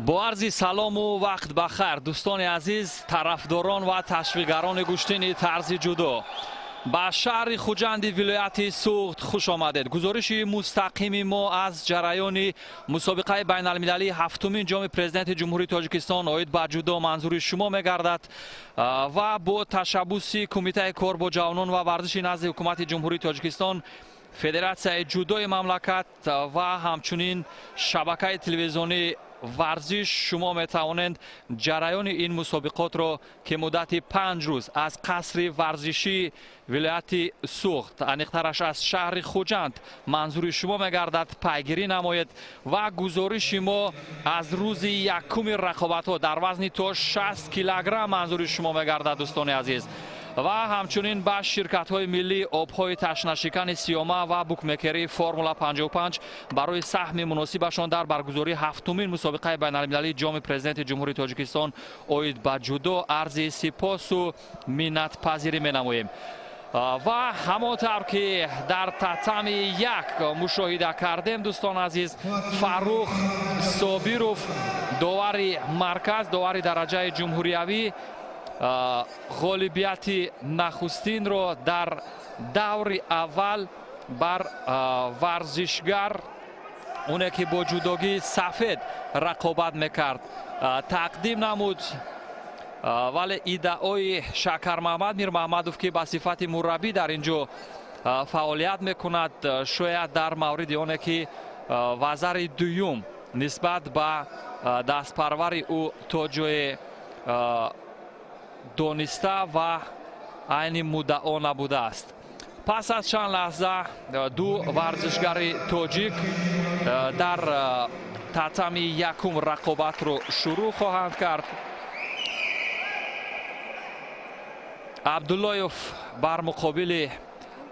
Бо арзи салому вақт ба хайр, дӯстони азиз, тарафдорон ва ташвиқгарони гӯштини тарзи ҷудо. Ба шаҳри Хуҷанди вилояти Суғд хуш омадед. Гузориши мустақими мо аз ҷараёни мусобиқаи байналмилалии ҳафтумин ҷоми президенти Ҷумҳурии Тоҷикистон оид ба ҷудо манзури шумо мегардад ва бо ташаббуси Кумитаи кор бо ҷавонон ва варзиши назди Ҳукумати Ҷумҳурии Тоҷикистон, Федератсияи ҷудои мамлакат ва ҳамчунин шабакаи телевизионии варзиш шумо метавонед ҷараёни ин мусобиқотро, ки муддати 5 рӯз аз қасри варзишии вилояти Суғд, аниқтараш аз шаҳри Хуҷанд манзури шумо мегардад, пайгирӣ намоед ва гузориши мо аз рӯзи якуми рақобатҳо дар вазни то 60 килограмм манзури шумо мегардад, дӯстони азиз. Ва ҳамчунин ба ширкатҳои миллии обҳои ташнашикани Сиёма ва букмекерии Формула 55 барои саҳми муносибашон дар баргузории ҳафтумин мусобиқаи байналмилалии ҷоми президенти Ҷумҳурии Тоҷикистон оид ба ҷудо арзи сипосу миннатпазирӣ менамоем. Ва ҳамон тавр ки дар татами як мушоҳида кардем, дӯстон азиз, Фаррух Собиров, довари марказ, довари дараҷаи ҷумҳуриявӣ, ғолибияти нахустинро дар даври аввал бар варзишгар, оне ки бо ҷудогии сафед рақобат мекард, тақдим намуд. Вале иддаои Шакармаҳмад Мирмаҳмадов, ки ба сифати мураббӣ дар ин ҷо фаъолият мекунад, шояд дар мавриди оне ки вазари дуюм нисбат ба дастпарвари ӯ то ҷое дониста ва айни муддао набудааст. Пас аз чанд лаҳза ду варзишгари тоҷик дар татами якум рақобатро шурӯъ хоҳанд кард. Абдуллоев бар муқобили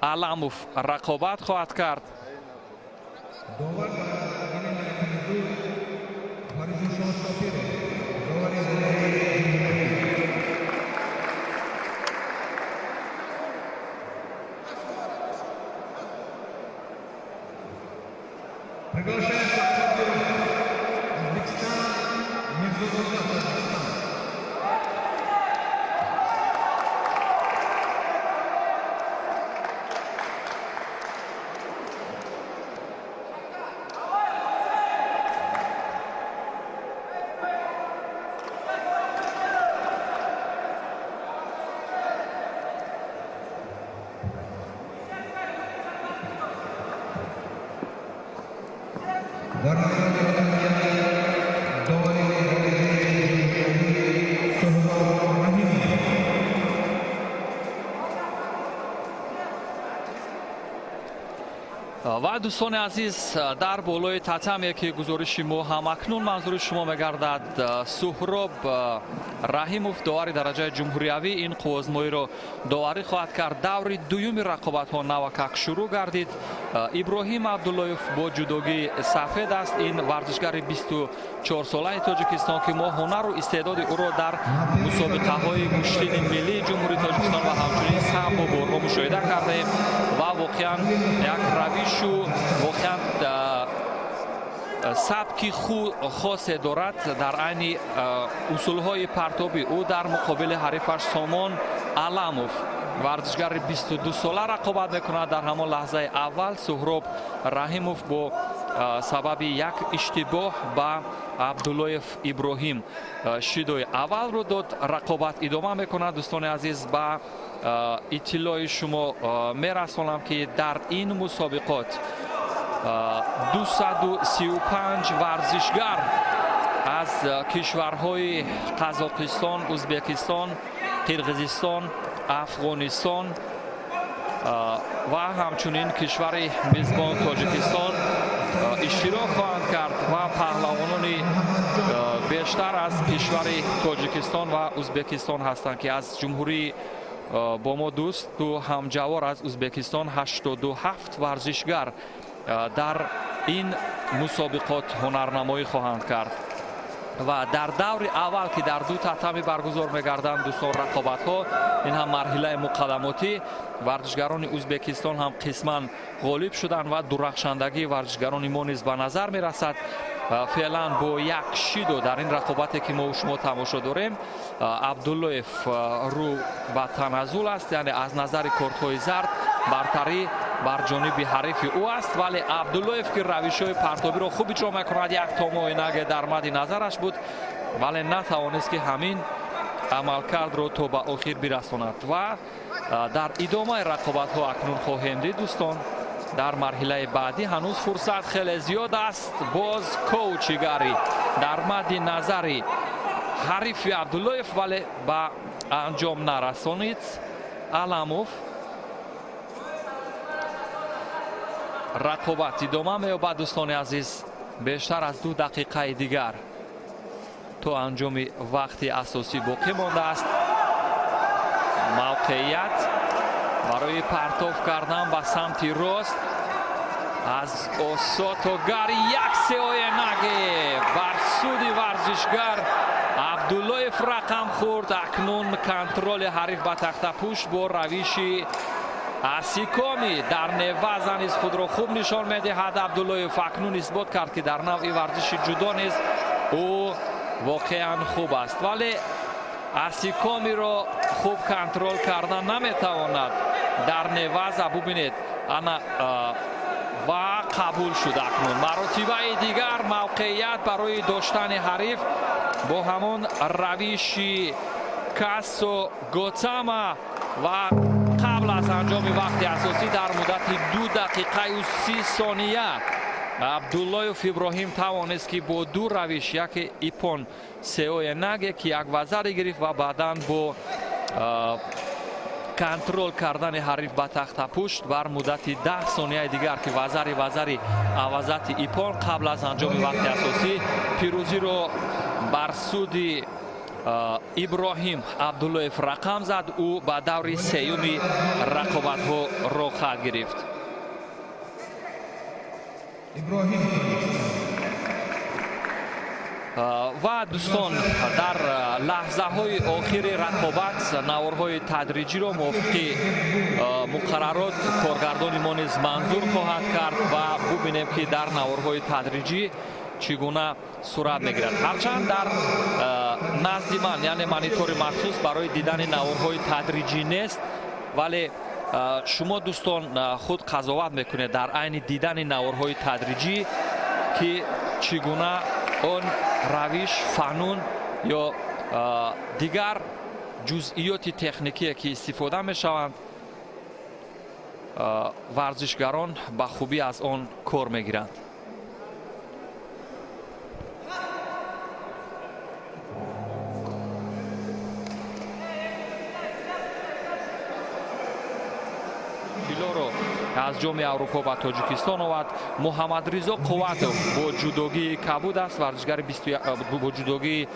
Аламов рақобат хоҳад кард. Приглашается Узбекистан, Мирзозода, Таджикистан. Ва дӯстони азиз, дар болои татаме ки гузориши мо ҳамакнун манзури шумо мегардад, Суҳроб Раҳимов, довари дараҷаи ҷумҳуриявӣ, ин қуввозмоиро доварӣ хоҳад кард. Даври дуюми рақобатҳо навакак шурӯъ гардид. Иброҳим Абдуллоев бо ҷудогии сафед аст. Ин варзишгари 24-солаи Тоҷикистон, ки мо ҳунару истеъдоди ӯро дар мусобиқаҳои гӯштини миллии Ҷумҳурии Тоҷикистон ва ҳамчунин самбо борҳо мушоҳида кардаем ва воқеан як равишу воқеан сабки хосе дорад дар айни усулҳои партоби ӯ дар муқобили ҳарифаш Сомон Аламов, варзишгари 22-сола, рақобат мекунад. Дар ҳамон лаҳзаи аввал Суҳроб Раҳимов бо сабаби як иштибоҳ ба Абдуллоев Иброҳим шидои аввалро дод. Рақобат идома мекунад. Дӯстони азиз, ба иттилои шумо мерасонам, ки дар ин мусобиқот 235 варзишгар аз кишварҳои Қазоқистон, Узбекистон, Қирғизистон, Афғонистон ва ҳамчунин кишвари мизбон Тоҷикистон иштирок хоҳанд кард ва паҳлавонони бештар аз кишвари Тоҷикистон ва Узбекистон ҳастанд, ки аз ҷумҳурии бо мо дӯсту ҳамҷавор аз Узбекистон 87 варзишгар дар ин мусобиқот ҳунарнамоӣ хоҳанд кард. Ва дар даври аввал, ки дар ду татами баргузор мегарданд, дӯстон, рақобатҳо, ин ҳам марҳилаи муқаддамотӣ, варзишгарони Ӯзбекистон ҳам қисман ғолиб шуданд ва дурахшандагии варзишгарони мо низ ба назар мерасад. Феълан бо як шидо дар ин рақобате, ки мо шумо тамошо дорем, Абдуллоев рӯ ба таназзул аст, яъне аз назари кортҳои зард бартарӣ бар ҷониби ҳарифи ӯ аст, вале Абдуллоев, ки равишҳои партобиро хуб иҷро мекунад, як томои наге дар мадди назараш буд, вале натавонист, ки ҳамин амалкардро то ба охир бирасонад. Ва дар идомаи рақобатҳо акнун хоҳем дид, дӯстон, дар марҳилаи баъдӣ ҳанӯз фурсат хеле зиёд аст. Боз коучигарӣ дар мадди назари ҳарифи Абдуллоев, вале ба анҷом нарасонид Аламов. Рақобат идома меёбад, дӯстони азиз. Бештар аз 2 дақиқаи дигар то анҷоми вақти асосӣ боқӣ мондааст. Мавқеият барои партоф кардан ба самти рост аз осотогари, як сеоенаге бар суди варзишгар Абдуллоев рақам хӯрд. Акнун контроли ҳариф ба тахтапушт бо равиши асикоми дар неваза низ худро хуб нишон медиҳад. Абдуллоев акнун исбот кард, ки дар навъи варзиши ҷудо низ ӯ воқеан хуб аст, вале асикомиро хуб контрол кардан наметавонад дар неваза. Бубинед, ана, ва қабул шуд. Акнун маротибаи дигар мавқеият барои доштани ҳариф бо ҳамон равиши касо готама ва қабл аз анҷоми вақти асосӣ дар муддати 2 дақиқаю 30 сония Абдуллоев Иброҳим тавонист, ки бо ду равиш, яке иппон сеое наге, ки як вазаре гирифт, ва баъдан бо контрол кардани ҳариф ба тахтапушт бар муддати 10 сонияи дигар, ки вазари авазати иппон, қабл аз анҷоми вақти асосӣ пирӯзиро бар суди Иброҳим Абдуллоев рақам зад. Ӯ ба даври сеюми рақобатҳо роҳ гирифт. Иброҳим. Ва дӯстон, дар лаҳзаҳои охири рақобат наворҳои тадриҷиро мувофиқи муқаррарот коргардони мо низ манзур хоҳад кард ва бубинем, ки дар наворҳои тадриҷӣ чӣ гуна сурат мегирад. Ҳарчанд дар назди ман, яъне монитори махсус барои дидани наворҳои тадриҷӣ нест, вале шумо, дӯстон, худ қазоват мекунед дар айни дидани наворҳои тадриҷӣ, ки чӣ гуна он равиш, фанун ё дигар ҷузъиёти техникие, ки истифода мешаванд, варзишгарон ба хубӣ аз он кор мегиранд. Тиллоро аз Ҷоми Аврупо ба Тоҷикистон овард. Муҳаммадризо Қувватов бо ҷудогии кабуд аст, варзишгари бо ҷудогии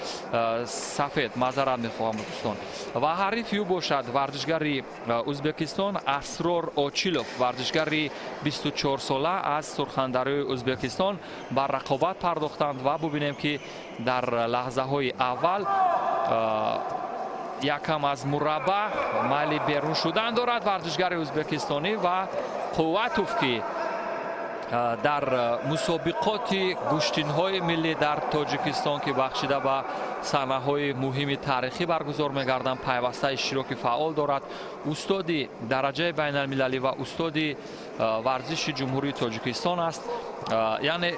сафед, маъзарат мехоҳам, дӯстон. Ва ҳарифи ӯ бошад варзишгари Ӯзбекистон Асрор Очилов, варзишгари 24сола аз Сурхандарёи Ӯзбекистон ба рақобат пардохтанд. Ва бубинем, ки дар лаҳзаҳои аввал якам аз мураббаъ майли берун шудан дорад варзишгари ӯзбекистонӣ. Ва Қувватов, ки дар мусобиқоти гӯштинҳои миллӣ дар Тоҷикистон, ки бахшида ба саҳнаҳои муҳими таърихӣ баргузор мегарданд, пайваста иштироки фаъол дорад, устоди дараҷаи байналмилалӣ ва устоди варзиши Ҷумҳурии Тоҷикистон аст, яъне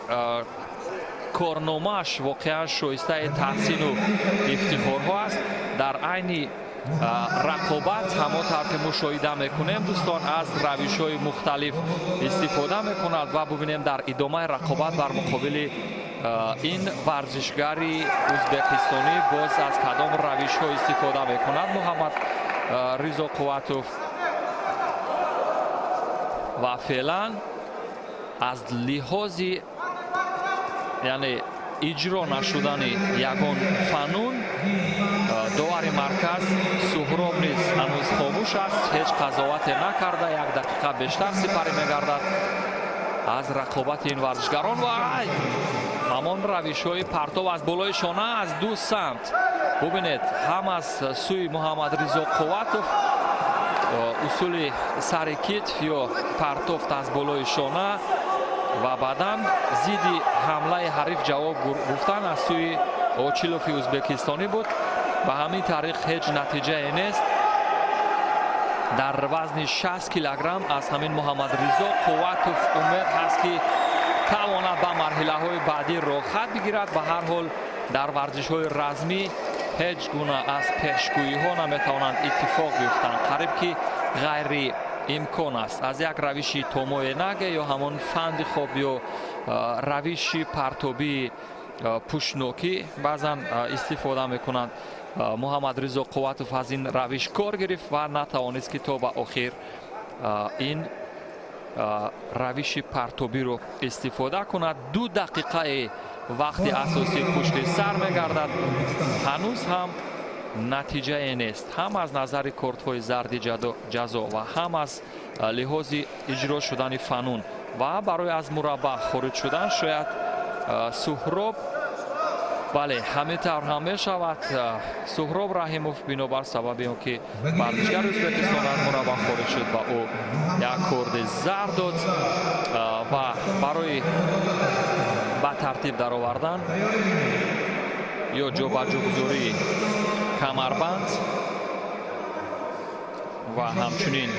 корномааш воқеан шоистаи таҳсину ифтихорҳо аст. Дар айни рақобат, ҳамон тавр ки мушоҳида мекунем, дӯстон, аз равишҳои мухталиф истифода мекунад. Ва бубинем дар идомаи рақобат бар муқобили ин варзишгари ӯзбекистонӣ боз аз кадом равишҳо истифода мекунад Муҳаммад Ризо Қувватов. Ва феълан аз лиҳози, яъне иҷро нашудани ягон фанун, довари марказ Суҳроб низ ҳанӯз хомӯш аст, ҳеҷ қазовате накарда. 1 дақиқа бештар сипарӣ мегардад аз рақобати ин варзишгарон ва Ҳамон равишҳои партов аз болои шона аз ду самт. Бубинед, ҳам аз сӯи Муҳаммадризо Қувватов усули сари китф ё партофт аз болои шона ва баъдан зидди ҳамлаи ҳариф ҷавоб гуфтан аз сӯи Очилови ӯзбекистонӣ буд. Ба ҳамин тариқ ҳеҷ натиҷае нест. Дар вазни 60 килограмм аз ҳамин Муҳаммадризо Қувватов умед ҳаст, ки тавонад ба марҳилаҳои баъдӣ роҳхат бигирад. Ба ҳар ҳол, дар варзишҳои размӣ ҳеҷ гуна аз пешгӯиҳо наметавонанд иттифоқ биёфтанд, қариб ки ғайриимкон аст. Аз як равиши томоe наге ё ҳамон фанди хоб ё равиши партобии пӯшнокӣ баъзан истифода мекунанд. Муҳаммадризо Қувватов аз ин равиш кор гирифт ва натавонист, ки то ба охир ин равиши партобиро истифода кунад. 2 дақиқаи вақти асосӣ пушти сар мегардад, ҳанӯз ҳам натиҷае нест, ҳам аз назари кортҳои зарди ҷазо ва ҳам аз лиҳози иҷро шудани фанун. Ва барои аз мураббаъ хориҷ шудан шояд Суҳроб, бале, ҳамин тавр ҳам мешавад. Суҳроб Раҳимов бинобар сабаби он ки варзишгари Ӯзбекистон аз мураббаъ хориҷ шуд, ба ӯ як корди зард дод ва барои ба тартиб даровардан ё ҷобаҷогузории камарбанд ва ҳамчунин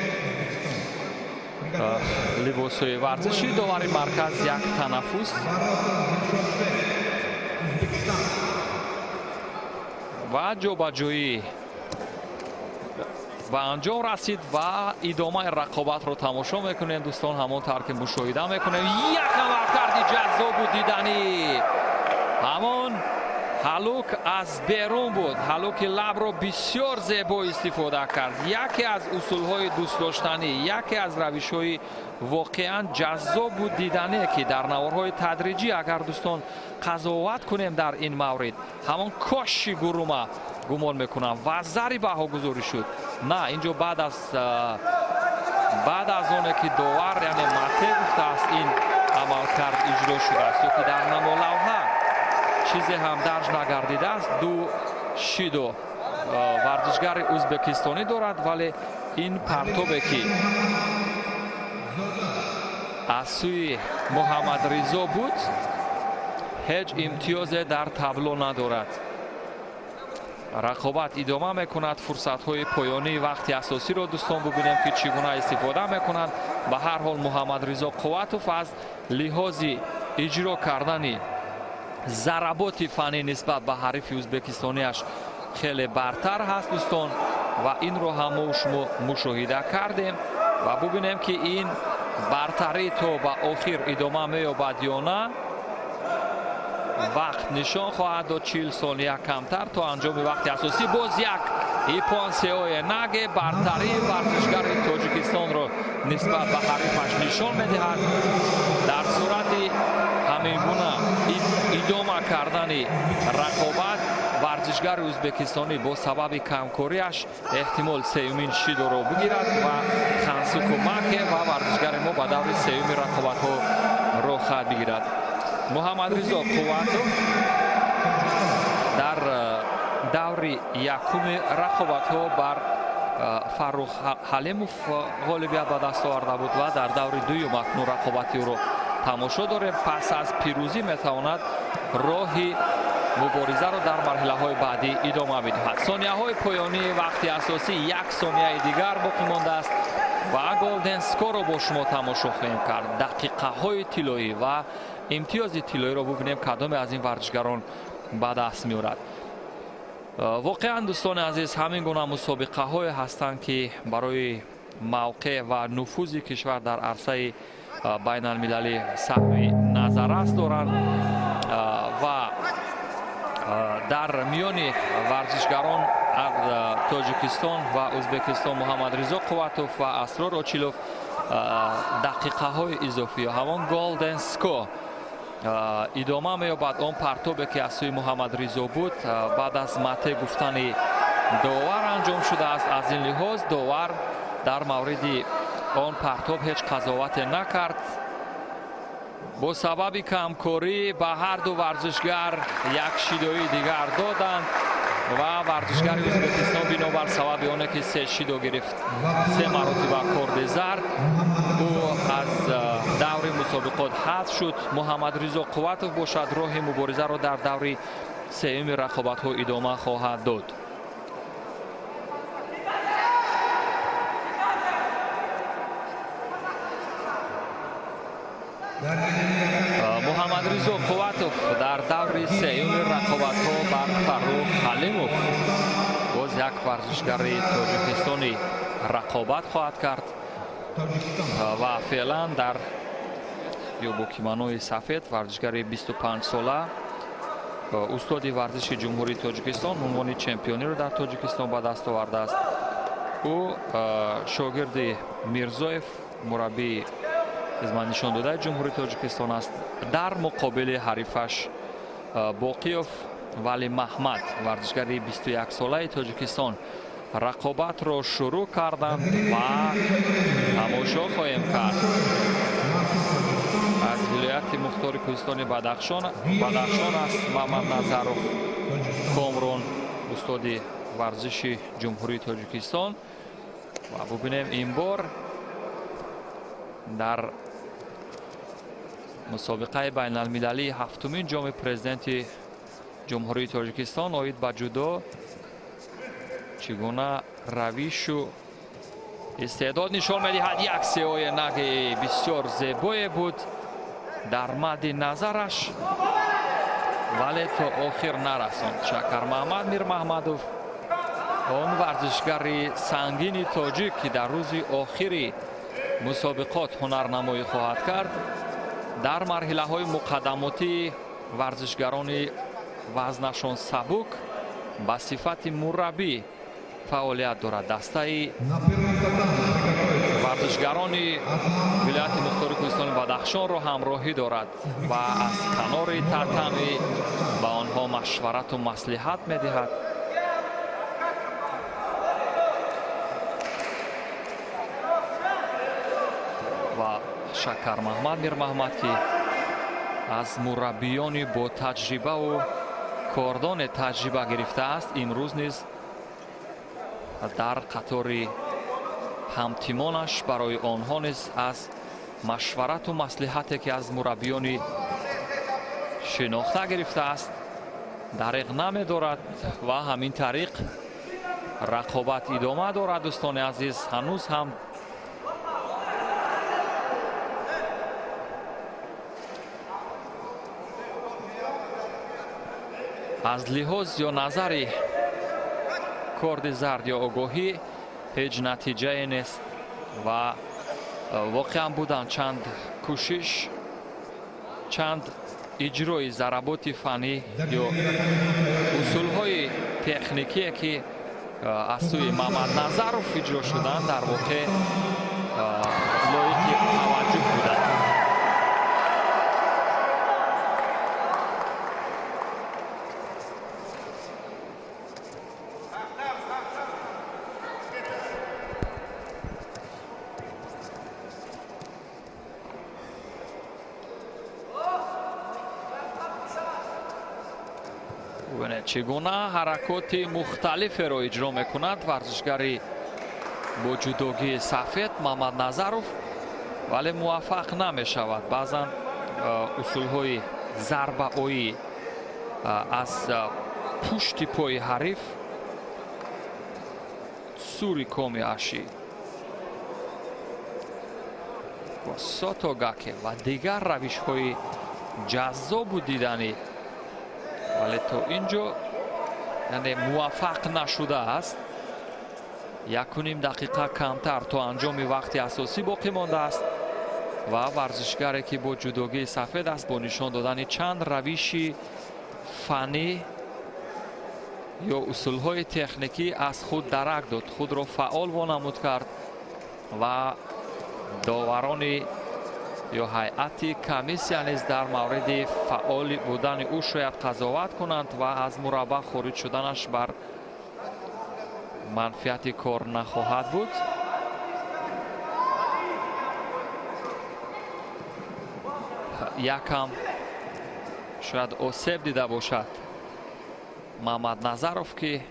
либосҳои варзишӣ довари марказ як танаффус ва ҷобаҷоӣ ба анҷом расид ва идомаи рақобатро тамошо мекунем. Дӯстон, ҳамон тавр ки мушоҳида мекунем, як амалкарди ҷаззобу диданӣ. Ҳамон ҳалук аз берун буд, ҳалуки лабро бисёр зебо истифода кард. Яке аз усулҳои дӯстдоштанӣ, яке аз равишҳои воқеан ҷаззобу диданӣ, ки дар наворҳои тадриҷӣ агар дӯстон қазоват кунем дар ин маврид, ҳамон коши гурума гумон мекунам ва зари баҳогузорӣ шуд. На, инҷо баъд аз оне ки довар, яъне мате гуфтааст, ин амалкард иҷро шудааст ё ки дар намолавҳа чизе ҳам дарҷ нагардидааст. Ду шидо варзишгари ӯзбекистонӣ дорад, вале ин партобе ки аз сӯи Муҳаммадризо буд, ҳеҷ имтиёзе дар табло надорад. Рақобат идома мекунад. Фурсатҳои поёнии вақти асосиро дӯстон бубинем, ки чӣ гуна истифода мекунанд. Ба ҳар ҳол, Муҳаммадризо Қувватов аз лиҳози иҷро кардани заработи фаннӣ нисбат ба ҳарифи ӯзбекистониаш хеле бартар ҳаст, дӯстон, ва инро ҳам мо шумо мушоҳида кардем ва бубинем, ки ин бартарӣ то ба охир идома меёбад ё на. Вақт нишон хоҳад дод. 40 сония камтар то анҷоми вақти асосӣ. Боз як иппон-сеое наге бартарии варзишгари Тоҷикистонро нисбат ба ҳарифаш нишон медиҳад. Дар сурати ҳамин гуна идома кардани рақобат, варзишгари ӯзбекистонӣ бо сабаби камкориаш эҳтимол сеюмин шидоро бигирад ва Хансуку Маке ва варзишгари мо ба даври сеюми рақобатҳо роҳхат бигирад. Муҳаммадризо Қувватов дар даври якуми рақобатҳо бар Фаррух Ҳалимов ғолибият ба даст оварда буд ва дар даври дуюм акнун рақобати ӯро тамошо дорем. Пас аз пирӯзӣ метавонад роҳи муборизаро дар марҳилаҳои баъдӣ идома бидиҳад. Сонияҳои поёнии вақти асосӣ, як сонияи дигар боқӣ мондааст ва голден скорро бо шумо тамошо хоҳем кард. Дақиқаҳои тиллоӣ ва имтиёзи тиллоиро бубинем, кадоме аз ин варзишгарон ба даст меорад. Воқеан, дӯстони азиз, ҳамин гуна мусобиқаҳое ҳастанд, ки барои мавқеъ ва нуфузи кишвар дар арсаи байналмилалӣ саҳми назаррас доранд ва дар миёни варзишгарон аз Тоҷикистон ва Ӯзбекистон Муҳаммадризо Қувватов ва Асрор Очилов дақиқаҳои изофӣ, ҳамон голден score идома меёбад. Он партобе ки аз сӯи Муҳаммадризо буд, баъд аз мате гуфтани довар анҷом шудааст. Аз ин лиҳоз довар дар мавриди он партоб ҳеҷ қазовате накард. Бо сабаби камкорӣ ба ҳар ду варзишгар як шидоии дигар доданд ва варзишгари Ӯзбекистон бинобар сабаби оне ки се шидо гирифт, се маротиба корди зард, ӯ аз даври мусобиқот ҳазф шуд. Муҳаммадризо Қувватов бошад роҳи муборизаро дар даври сеюми рақобатҳо идома хоҳад дод. Муҳаммадризо Қувватов дар даври сеюми рақобатҳо бар Фаррух Ҳалимов, боз як варзишгари тоҷикистонӣ, рақобат хоҳад кард ва феълан дар ё бо кимонои сафед варзишгари 25сола, устоди варзиши Ҷумҳурии Тоҷикистон, унвони чемпиониро дар Тоҷикистон ба даст овардааст. Ӯ шогирди Мирзоев, мураббии хизматнишондодаи Ҷумҳурии Тоҷикистон аст. Дар муқобили ҳарифаш Боқиёв Вали Маҳмад, варзишгари 21солаи Тоҷикистон, рақобатро шурӯъ карданд ва тамошо хоҳем кард. Аз вилояти мухтори кӯҳистони Бадахшон аст Мамадназаров Комрон, устоди варзиши Ҷумҳурии Тоҷикистон. Ва бубинем ин бор дар мусобиқаи байналмилалии ҳафтумин ҷоми президенти Ҷумҳурии Тоҷикистон оид ба ҷудо чӣ гуна равишу истеъдод нишон медиҳад. Як сеои наги бисёр зебое буд дар мадди назараш, вале то охир нарасонд. Шакармаҳмад Мирмаҳмадов, он варзишгари сангини тоҷик, ки дар рӯзи охири мусобиқот ҳунарнамоӣ хоҳад кард, дар марҳилаҳои муқаддамотии варзишгарони вазнашон сабук ба сифати мураббӣ фаъолият дорад. Дастаи варзишгарони вилояти мухтори кӯҳистони Бадахшонро ҳамроҳӣ дорад ва аз канори татами ба онҳо машварату маслиҳат медиҳад. Ва Шакармаҳмад Мирмаҳмад, ки аз мураббиёни бо таҷрибаву кордоне таҷриба гирифтааст, имрӯз низ дар қатори ҳамтимонаш барои онҳо низ аз машварату маслиҳате, ки аз мураббиёни шинохта гирифтааст, дариқ намедорад ва ҳамин тариқ рақобат идома дорад. Дӯстони азиз, ҳанӯз ҳам аз лиҳоз ё назари корди зард ё огоҳӣ ҳеҷ натиҷае нест ва воқеан буданд чанд кӯшиш, чанд иҷрои заработи фаннӣ ё усулҳои техникие, ки аз сӯи Мамадназаров иҷро шуданд, дар воқеъ лоиқи таваҷҷӯҳ буданд. Чӣ гуна ҳаракоти мухталиферо иҷро мекунад варзишгари бо ҷудогии сафед Мамадназаров, вале муваффақ намешавад. Баъзан усулҳои зарбаоӣ аз пушти пои ҳариф, сури коми ашӣ ва сотогаке ва дигар равишҳои ҷаззобу диданӣ, вале то ин ҷо яъне муваффақ нашудааст. 1,5 дақиқа камтар то анҷоми вақти асосӣ боқӣ мондааст ва варзишгаре, ки бо ҷудогии сафед аст, бо нишон додани чанд равиши фаннӣ ё усулҳои техникӣ аз худ дарак дод, худро фаъол вонамуд кард ва доварони ё ҳайати комиссия низ дар мавриди фаъол будани ӯ шояд қазоват кунанд ва аз мураббаъ хориҷ шуданаш бар манфиати кор нахоҳад буд. Якам шояд осеб дида бошад Мамадназаров, ки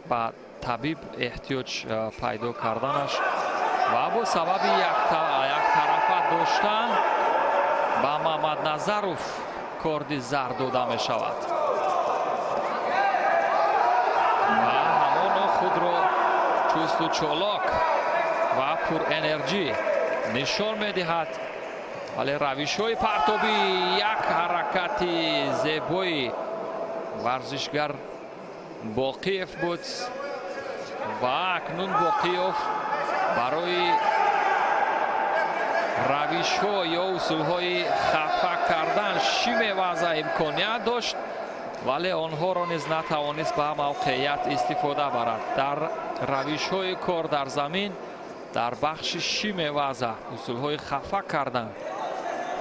ба табиб эҳтиёҷ пайдо карданаш ва бо сабаби яктарафа доштан ба Мамадназаров корди зард дода мешавад ва ҳамоно худро чусту чолок ва пурэнерҷӣ нишон медиҳад. Вале равишҳои партобӣ, як ҳаракати зебои варзишгар Боқиев буд ва акнун Боқиев барои равишҳо ё усулҳои хафа кардан шимеваза имконият дошт, вале онҳоро низ натавонист ба мавқеият истифода барад. Дар равишҳои кор дар замин, дар бахши шимеваза усулҳои хафа кардан,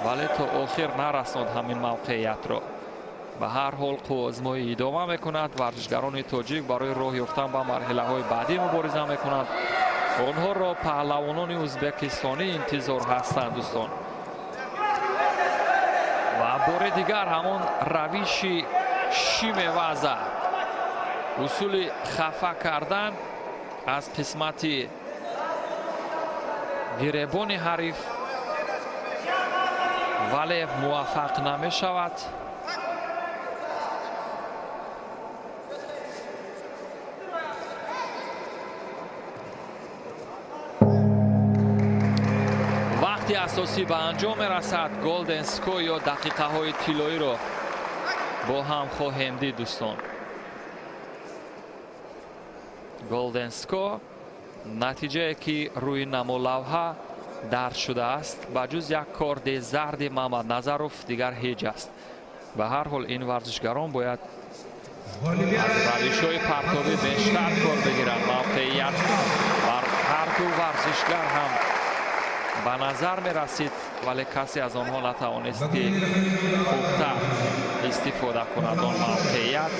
вале то охир нарасонд ҳамин мавқеиятро. Ба ҳар ҳол қувваозмоӣ идома мекунад. Варзишгарони тоҷик барои роҳ ёфтан ба марҳилаҳои баъдӣ мубориза мекунанд. Онҳоро паҳлавонони ӯзбекистонӣ интизор ҳастанд, дӯстон. Ва бори дигар ҳамон равиши шимеваза, усули хафа кардан аз қисмати гиребони ҳариф, вале муваффақ намешавад. Вақти асосӣ ба анҷом мерасад. Голден скор ё дақиқаҳои тиллоиро бо ҳам хоҳем дид, дӯстон. Голден скор, натиҷае ки рӯи намолавҳа дарҷ шудааст, ба ҷуз як корди зарди Мамадназаров дигар ҳеҷ аст. Ба ҳар ҳол ин варзишгарон бояд аз равишҳои партобӣ бештар кор бигиранд. Мавқеият бар ҳар ду варзишгар ҳам ба назар мерасид, вале касе аз онҳо натавонист ки хубтар истифода кунад он мавқеият,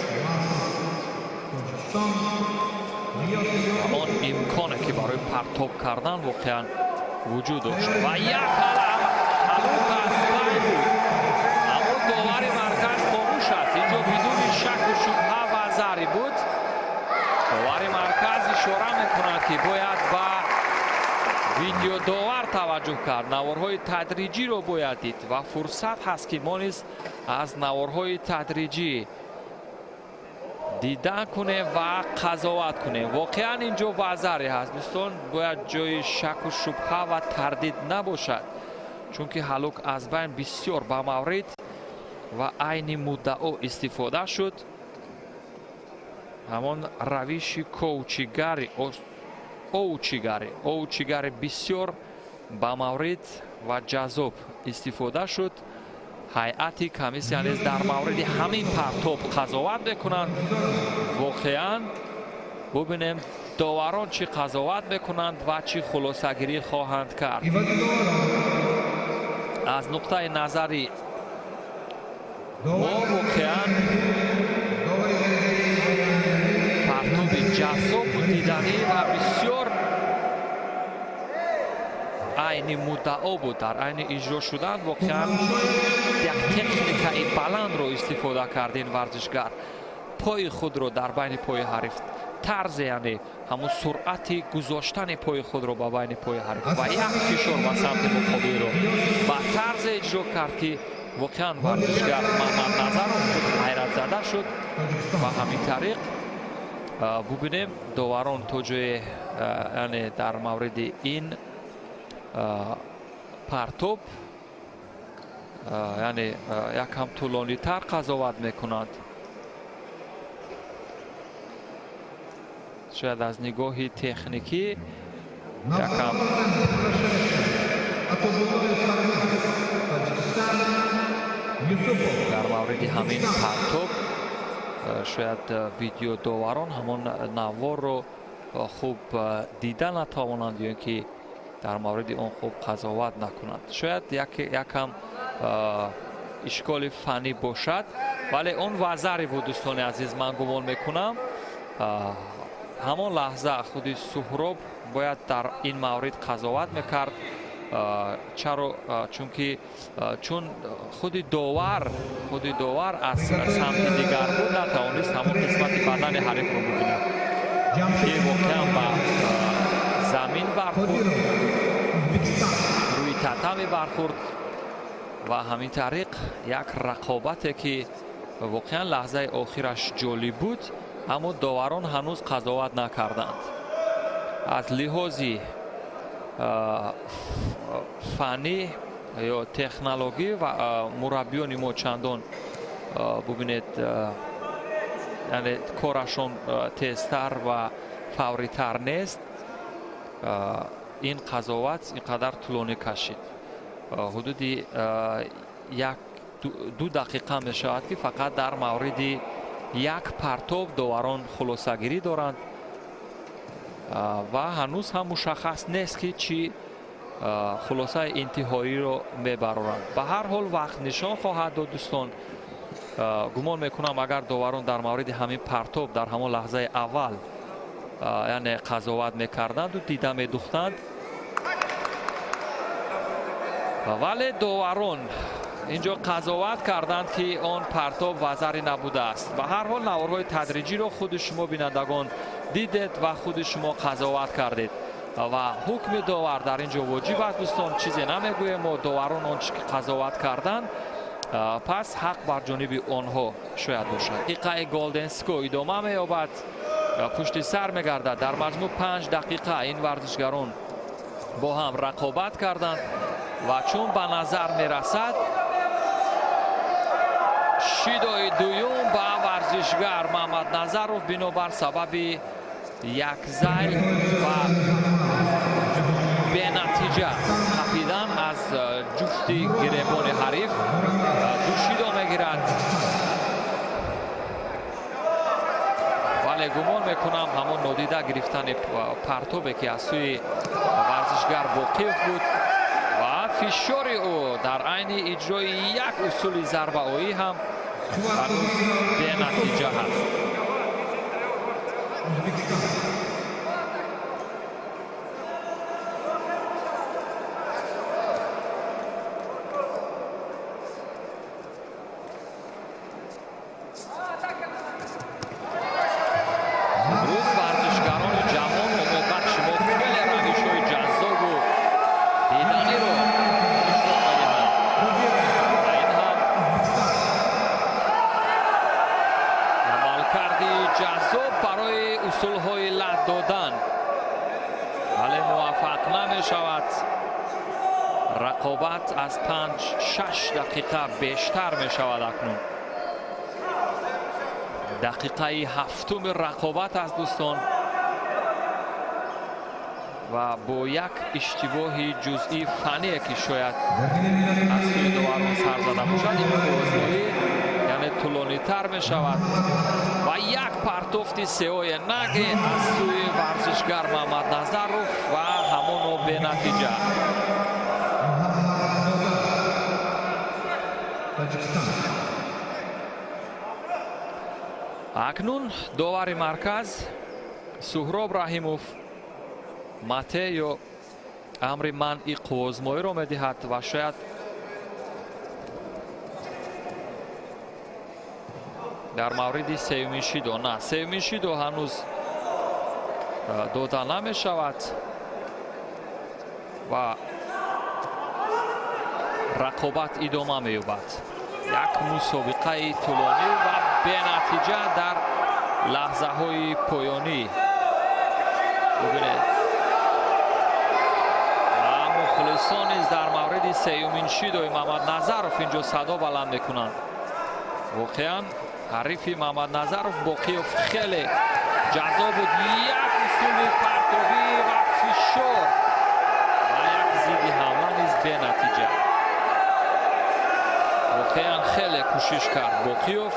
он имконе ки барои партоб кардан воқеан вуҷуд дошт. Ва як ҳалук аз пай буд, аммо довари марказ хомӯш аст. Инҷо бидуни шаку шубҳа ва зари буд. Довари марказ ишора мекунад, ки бояд ба видеодовар таваҷҷӯҳ кард, наворҳои тадриҷиро бояд дид ва фурсат ҳаст, ки мо низ аз наворҳои тадриҷӣ дидан кунем ва қазоват кунем. Воқеан инҷо вазаре ҳаст, дӯстон, бояд ҷои шаку шубҳа ва тардид набошад, чунки ҳалук аз байн бисёр ба маврид ва айни муддао истифода шуд. Ҳамон равиши коучигари, оучигари бисёр ба маврид ва ҷаззоб истифода шуд. Ҳайати комиссия низ дар мавриди ҳамин партоб қазоват мекунанд. Воқеан бубинем доварон чӣ қазоват мекунанд ва чӣ хулосагирӣ хоҳанд кард. Аз нуқтаи назари мо воқеан партоби ҷаззобу диданӣ ва бисёр айни муддао буд. Дар айни иҷро шудан воқеан як техникаи баландро истифода кард ин варзишгар. Пои худро дар байни пои ҳариф тарзе, яъне ҳамун суръати гузоштани пои худро ба байни пои ҳариф ва як фишор ба самти муқобилро ба тарзе иҷро кард, ки воқеан варзишгар Мамадназаров худ ҳайратзада шуд. Ва ҳамин тариқ бубинем доварон то ҷое, яъне дар мавриди ин партоб, яъне якам тӯлонитар қазоват мекунанд. Шояд аз нигоҳи техникӣ якам дар мавриди ҳамин партоб шояд видеодоварон ҳамон наворро хуб дида натавонанд ё ин ки дар мавриди он хуб қазоват накунанд. Шояд якам ишколи фаннӣ бошад, вале он вазаре буд, дӯстони азиз, ман гумон мекунам ҳамон лаҳза худи Суҳроб бояд дар ин маврид қазоват мекард. Чаро? Чунки чун худи довар аз самти дигар буд, натавонист ҳамон қисмати бадани ҳарифро бибинад, ки воқеан ба замин бархӯрд, рӯи татами бархӯрд ва ҳамин тариқ як рақобате ки воқеан лаҳзаи охираш ҷолиб буд, аммо доварон ҳанӯз қазоват накарданд. Аз лиҳози фаннӣ ё технологӣ ва мураббиёни мо чандон бубинед, яъне корашон тезтар ва фавритар нест. Ин қазоват ин қадар тӯлонӣ кашид, ҳудуди 1-2 дақиқа мешавад, ки фақат дар мавриди як партоб доварон хулосагирӣ доранд ва ҳанӯз ҳам мушаххас нест, ки чӣ хулосаи интиҳоиро мебароранд. Ба ҳар ҳол вақт нишон хоҳад дод, дӯстон. Гумон мекунам, агар доварон дар мавриди ҳамин партоб дар ҳамон лаҳзаи аввал яъне қазоват мекарданду дида медухтанд, вале доварон инҷо қазоват карданд, ки он партоб вазаре набудааст. Ба ҳар ҳол наворҳои тадриҷиро худи шумо бинандагон дидед ва худи шумо қазоват кардед ва ҳукми довар дар ин ҷо воҷиб аст, дӯстон. Чизе намегӯем мо, доварон он чи ки қазоват карданд, пас ҳақ бар ҷониби онҳо шояд бошад. Дақиқаи Голден Скор идома меёбад, пушти сар мегардад. Дар маҷмӯъ 5 дақиқа ин варзишгарон бо ҳам рақобат карданд ва чун ба назар мерасад, шидои дуюм ба варзишгар Мамадназаров бинобар сабаби як зайл ва бенатиҷа қапидан аз ҷуфти гиребони ҳариф ду шидо мегирад. Вале гумон мекунам, ҳамон нодида гирифтани партобе, ки аз сӯи варзишгар Боқиев буд ва фишори ӯ дар айни иҷрои як усули зарбаоӣ ҳам ҳанӯз бенатиҷа ҳаст. Имрӯз варзишгарони ҷавон умедбахши мо хеле равишҳои ҷаззобу диданиро нишон медиҳанд ва ин ҳам амалкарди ҷаззоб барои усулҳои лат додан, вале муваффақ намешавад. Рақобат аз 5-6 дақиқа бештар мешавад акнун. Дақиқаи ҳафтуми рақобат аст, дӯстон, ва бо як иштибоҳи ҷузъии фанние, ки шояд аз сӯи доварон сар зада бошад, ин бозмоӣ яъне тӯлонитар мешавад ва як партофти сеое наге аз сӯи варзишгар Мамадназаров ва ҳамоно бенатиҷа. Акнун довари марказ Суҳроб Раҳимов мате ё амри манъи қуввозмоиро медиҳад ва шояд дар мавриди сеюмин шидо, на, сеюмин шидо ҳанӯз дода намешавад ва рақобат идома меёбад. Як мусобиқаи тӯлонӣ ва бенатиҷа дар лаҳзаҳои поёнӣ. Бубинед, ва мухлисон низ дар мавриди сеюмин шидои Мамадназаров инҷо садо баланд мекунанд. Воқеан ҳарифи Мамадназаров Боқиев хеле ҷаззоб буд. Як усули партобӣ ва фишор ва як зидди ҳамла низ бенатиҷа. Воқеан хеле кӯшиш кард Боқиев.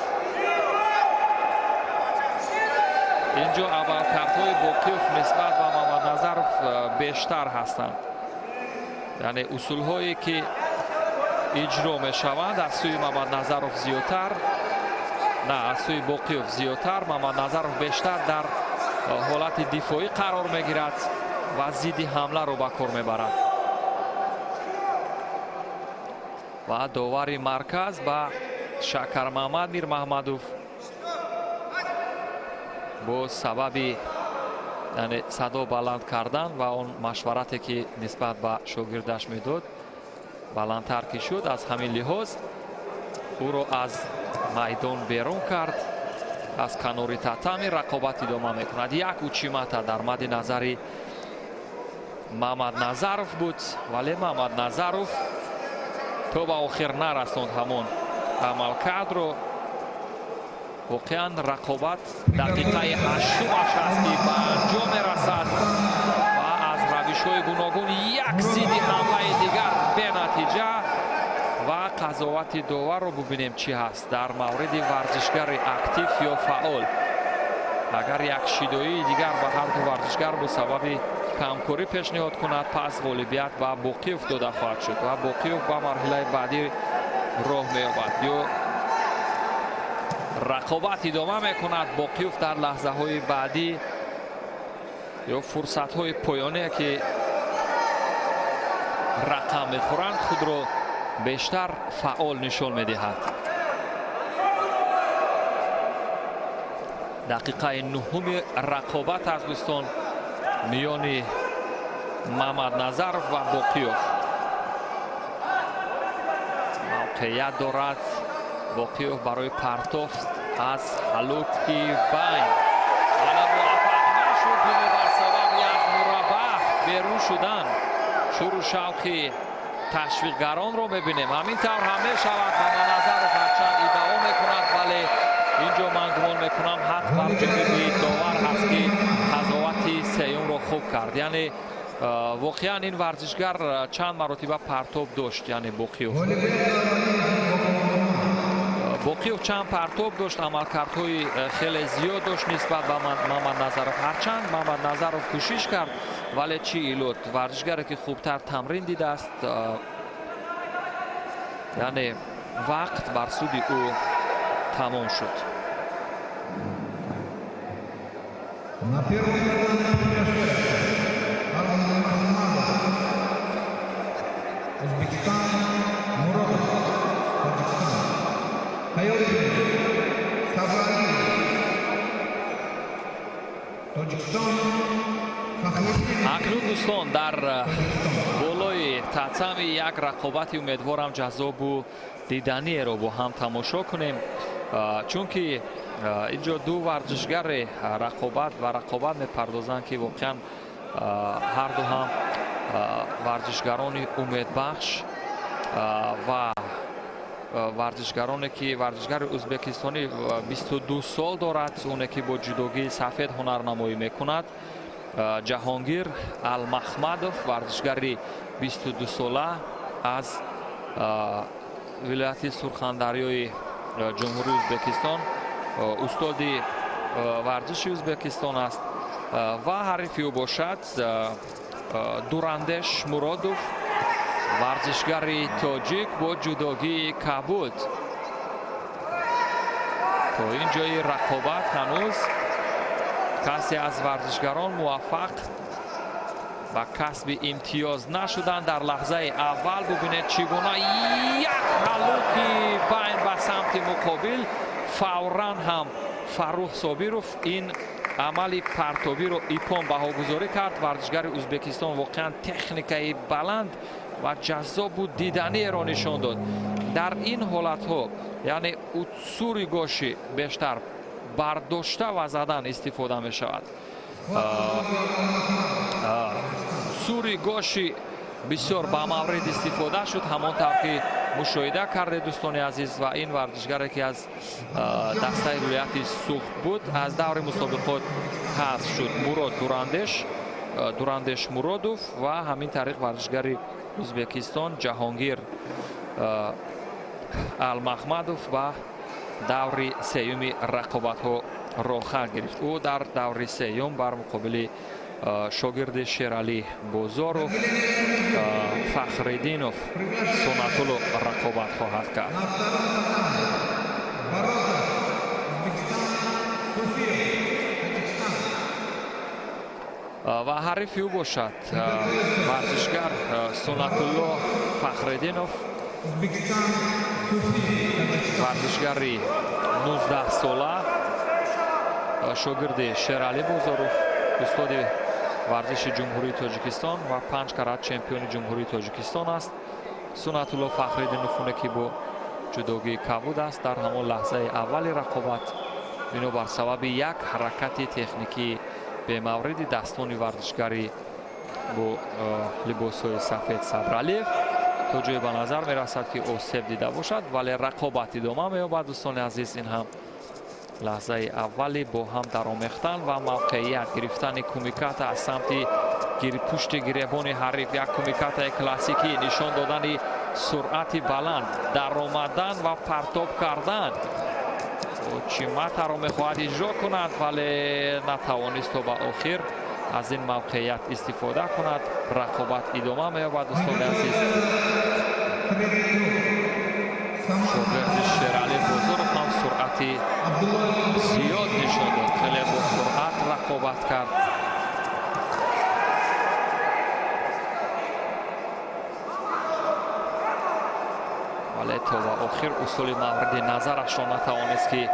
Инҷо аввалкардҳои Боқиев нисбат ба Мамадназаров бештар ҳастанд, яъне усулҳое ки иҷро мешаванд аз сӯи Мамадназаров зиёдтар, на, аз сӯи Боқиев зиёдтар. Мамадназаров бештар дар ҳолати дифоӣ қарор мегирад ва зидди ҳамларо ба кор мебарад. Ва довари марказ ба Шакармаҳмад Мирмаҳмадов бо сабаби яъне садо баланд кардан ва он машварате ки нисбат ба шогирдаш медод баландтар ки шуд, аз ҳамин лиҳоз ӯро аз майдон берун кард. Аз канори татами рақобат идома мекунад. Як учимата дар мадди назари Мамадназаров буд, вале Мамадназаров то ба охир нарасонд ҳамон амалкардро. Воқеан рақобат дақиқаи ҳаштумаш аст ки ба анҷом мерасад ва аз равишҳои гуногун як зидди ҳамлаи дигар бенатиҷа. Ва қазовати доварро бубинем чӣ ҳаст дар мавриди варзишгари актив ё фаъол. Агар як шидоии дигар ба ҳар ду варзишгар бо сабаби камкорӣ пешниҳод кунад, пас ғолибият ба Боқиев дода хоҳад шуд ва Боқиев ба марҳилаи баъдӣ роҳ меёбад. Ё рақобат идома мекунад. Боқиев дар лаҳзаҳои баъдӣ ё фурсатҳои поёние ки рақам мехӯранд худро бештар фаъол нишон медиҳад. Дақиқаи нуҳуми рақобат аст дӯстон миёни Мамадназаров ва Боқиев. Мавқеият дорад Боқиев барои партофт аз ҳалуки байн, вале муваффақ нашуд. Бинобар сабаби аз мураббаъ берун шудан шуру шавқи ташвиқгаронро мебинем. Ҳамин тавр ҳам мешавад. Мамадназаров ҳарчанд иддао мекунад, вале инҷо ман гумон мекунам ҳақ бар ҷониби довар ҳаст ки қазовати сеюмро хуб кард. Яъне воқеан ин варзишгар чанд маротиба партоб дошт, яъне Боқиев. Боқиев чанд партоб дошт, амалкардҳои хеле зиёд дошт нисбат ба Мамадназаров. Ҳарчанд Мамадназаров кӯшиш кард, вале чӣ илот, варзишгаре ки хубтар тамрин дидааст, яъне вақт бар суди ӯ тамом шуд. Акнун дӯстон дар болои татами як рақобати умедворам ҷаззобу диданиеро бо ҳам тамошо кунем, чунки инҷо ду варзишгаре рақобат ва рақобат мепардозанд ки воқеан ҳар ду ҳам варзишгарони умедбахш ва варзишгароне ки варзишгари ӯзбекистонӣ 22 сол дорад, оне ки бо ҷудогии сафед ҳунарнамоӣ мекунад, Ҷаҳонгир Алмахмадов, варзишгари 22 сола аз вилояти Сурхандарёи Ҷумҳурии Ӯзбекистон, устоди варзиши Ӯзбекистон аст ва ҳарифи ӯ бошад Дурандеш Муродов, варзишгари тоҷик бо ҷудогии кабуд. То ин ҷои рақобат ҳанӯз касе аз варзишгарон муваффақ ба касби имтиёз нашуданд. Дар лаҳзаи аввал бубинед чӣ гуна як ҳалуки байн ба самти муқобил, фавран ҳам Фаррух Собиров ин амали партобиро ипон баҳогузорӣ кард. Варзишгари Ӯзбекистон воқеан техникаи баланд ва ҷаззобу диданиеро нишон дод. Дар ин ҳолатҳо яъне утсури гоши бештар бардошта ва задан истифода мешавад. Сури гоши бисёр ба маврид истифода шуд, ҳамон тавр ки мушоҳида кардед дӯстони азиз. Ва ин варзишгаре ки аз дастаи вилояти Суғд буд аз даври мусобиқот ҳазф шуд, Мурод Дурандеш Муродов ва ҳамин тариқ варзишгари Ӯзбекистон Ҷаҳонгир Алмахмадов ба даври сеюми рақобатҳо роҳ гирифт. Ӯ дар даври сеюм бар муқобили шогирди Шералӣ Бозоров Фахриддинов Сунатулло рақобат хоҳад кард. Ва ҳарифи ӯ бошад варзишгар Сунатулло Фахриддинов, Узбекистан, Суфи, Таджикистан. Варзишгари 19 сола, шогирди Шералӣ Бозоров, устоди варзиши Ҷумҳурии Тоҷикистон ва 5 карат чемпиони Ҷумҳурии Тоҷикистон аст. Сунатулло Фахриддинов, оне ки бо ҷудогии кабуд аст, дар ҳамон лаҳзаи аввали рақобат бинобар сабаби як ҳаракати техникии бемавриди дастони варзишгари бо либосҳои сафед Сабралиев то ҷое ба назар мерасад, ки осеб дида бошад, вале рақобат идома меёбад. Дӯстони азиз, ин ҳам лаҳзаи аввали бо ҳам даромехтан ва мавқеият гирифтани кумиката аз самти пушти гиребони ҳариф, як кумикатаи классикӣ, нишон додани суръати баланд, даромадан ва партоб кардан. Чиматаро мехоҳад иҷро кунад, вале натавонист то ба охир аз ин мавқеият истифода кунад. Рақобат идома меёбад, дӯстони азиз. Шогирди Шералӣ Бозоров ҳам суръати зиёд нишон дод, хеле бо суръат рақобат кард. Вале то ба охир усули мавриди назарашро натавонист, ки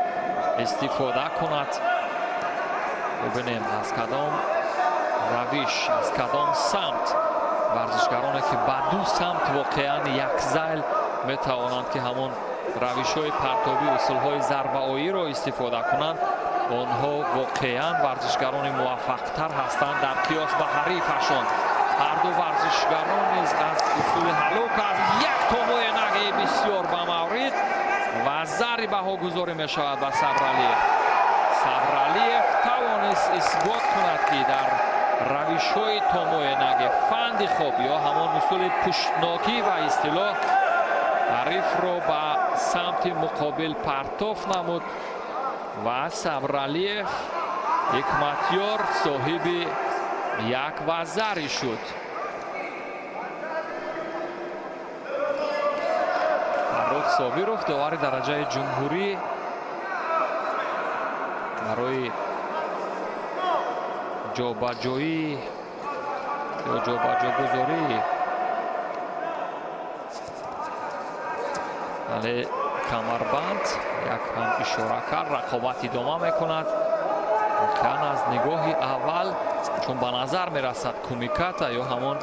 истифода кунад. Бубинем, аз кадом равиш, аз кадом самт варзишгароне, ки ба ду самт воқеан якзайл метавонанд, ки ҳамон равишҳои партобӣ, усулҳои зарбаоиро истифода кунанд, онҳо воқеан варзишгарони муваффақтар ҳастанд дар қиёс ба ҳарифашон. Ҳарду варзишгарон низ аз усули ҳалок аз як томоенаги бисёр ба маврид ва зари баҳогузорӣ мешавад ба Сабралиев. Сабралиев тавонист исбот кунад, ки дар равишҳои томоенаги фанди хоб ё ҳамон усули пуштнокӣ ва истилоҳ ҳарифро ба самти муқобил партоф намуд ва Сабралиев Ҳикматёр соҳиби як вазари шуд. Фаррух Собиров, довари дараҷаи ҷумҳурӣ, барои ҷобаҷоӣ ё ҷобаҷогузорӣ вале камарбанд як ҳам ишора кард. Рақобат идома мекунад. Воқеан аз нигоҳи аввал чун ба назар мерасад, кумиката ё ҳамон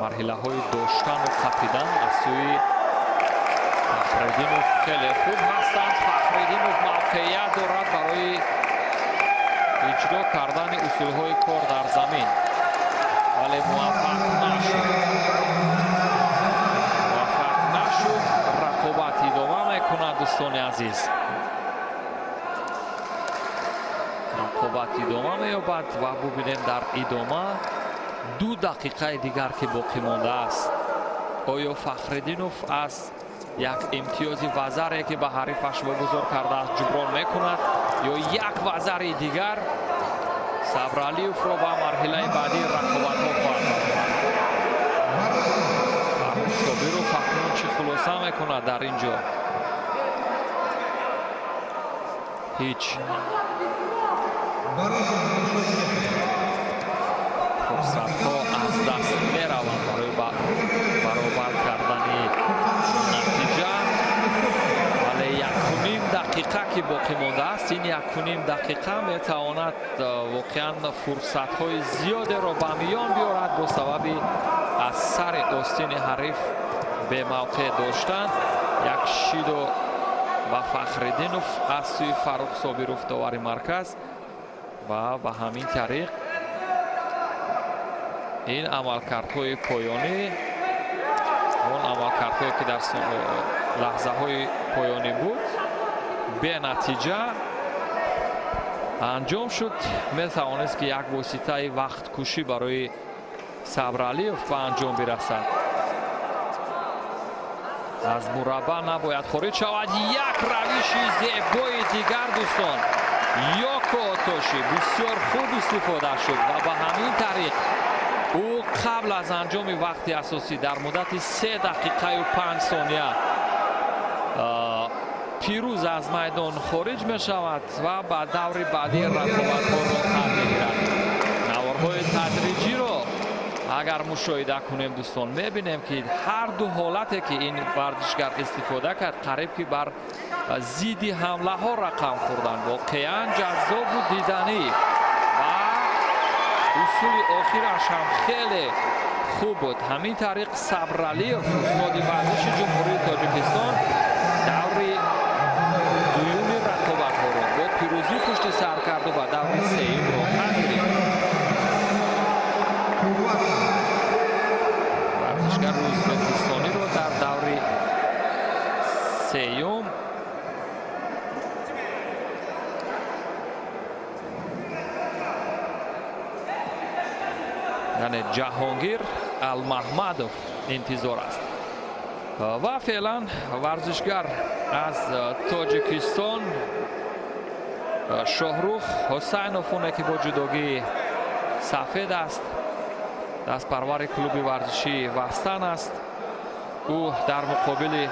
марҳилаҳои доштану қапидан аз сӯи Фахриддинов хеле хуб ҳастанд. Фахриддинов мавқеият дорад барои иҷро кардани усулҳои кор дар замин, вале муваффақ нашуд. Муваффақ нашуд. Рақобат идома мекунад, дӯстони азиз. Рақобат идома меёбад ва бубинем дар идома 2 дақиқаи дигар, ки боқӣ мондааст, оё Фахриддинов аз як имтиёзи вазаре, ки ба ҳарифаш вогузор кардааст, ҷуброн мекунад ё як вазари дигар Сабралиевро ба марҳилаи баъдии рақобатҳо хоҳад баровард. Фаррух Собиров акнун чӣ хулоса мекунад дар ин ҷо? Ҳеҷ. Фурсатҳо аз даст мераванд барои баробар кардани натиҷа, вале 1,5 дақиқа ки боқӣ мондааст, ин 1,5 дақиқа метавонад воқеан фурсатҳои зиёдеро ба миён биёрад бо сабаби аз сари остини ҳариф бемавқеъ доштан. Як шидо ба Фахриддинов аз сӯи Фаррух Собиров, довари марказ, ва ба ҳамин тариқ ин амалкардҳои поёнӣ, он амалкардҳое ки дар лаҳзаҳои поёнӣ буд, бенатиҷа анҷом шуд. Метавонист, ки як воситаи вақткушӣ барои Сабралиев ба анҷом бирасад. Аз мураббаъ набояд хориҷ шавад. Як равиши зебои дигар, дӯстон, Ёко Отоши бисёр хуб истифода шуд ва ба ҳамин тариқ ӯ қабл аз анҷоми вақти асосӣ дар муддати 3 дақиқаю 5 сония пирӯз аз майдон хориҷ мешавад ва ба даври баъдии рақобатҳо роҳхат мегирад. Наворҳои тадриҷиро Агар мушоҳида кунем, дӯстон, мебинем, ки ҳар ду ҳолате, ки ин варзишгар истифода кард, қариб ки бар зидди ҳамлаҳо рақам хӯрданд. Воқеан ҷаззобу диданӣ ва усули охираш ҳам хеле хуб буд. Ҳамин тариқ Сабралиев, устоди варзиши Ҷумҳурии Тоҷикистон, даври дуюми рақобатҳоро бо пирӯзӣ пушти сар карду ба даври сеюм роҳат гирифт. Варзишгари ӯзбекистониро дар даври сеюм яъне Ҷаҳонгир Алмаҳмадов интизор аст. Ва феълан варзишгар аз Тоҷикистон Шоҳрух Ҳусайнов, оне ки бо ҷудогии сафед аст, дастпарвари клуби варзишии Вастан аст. Ӯ дар муқобили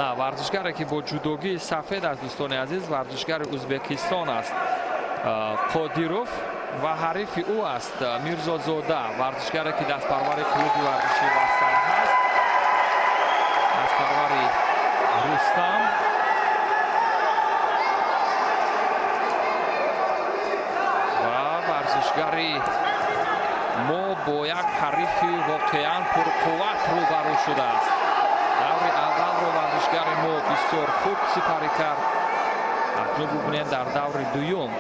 на варзишгаре ки бо ҷудогии сафед аст, дӯстони азиз, варзишгари Ӯзбекистон аст Қодиров ва ҳарифи ӯ аст Мирзозода, варзишгаре ки дастпарвари клуби варзишии Вастан ҳаст, дастпарвари Рустам. Ва варзишгари мо бо як ҳарифи воқеан пурқувват рӯбарӯ шудааст. Даври аввалро варзишгари мо бисёр хуб сипарӣ кард. Акнун бубинем дар даври дуюм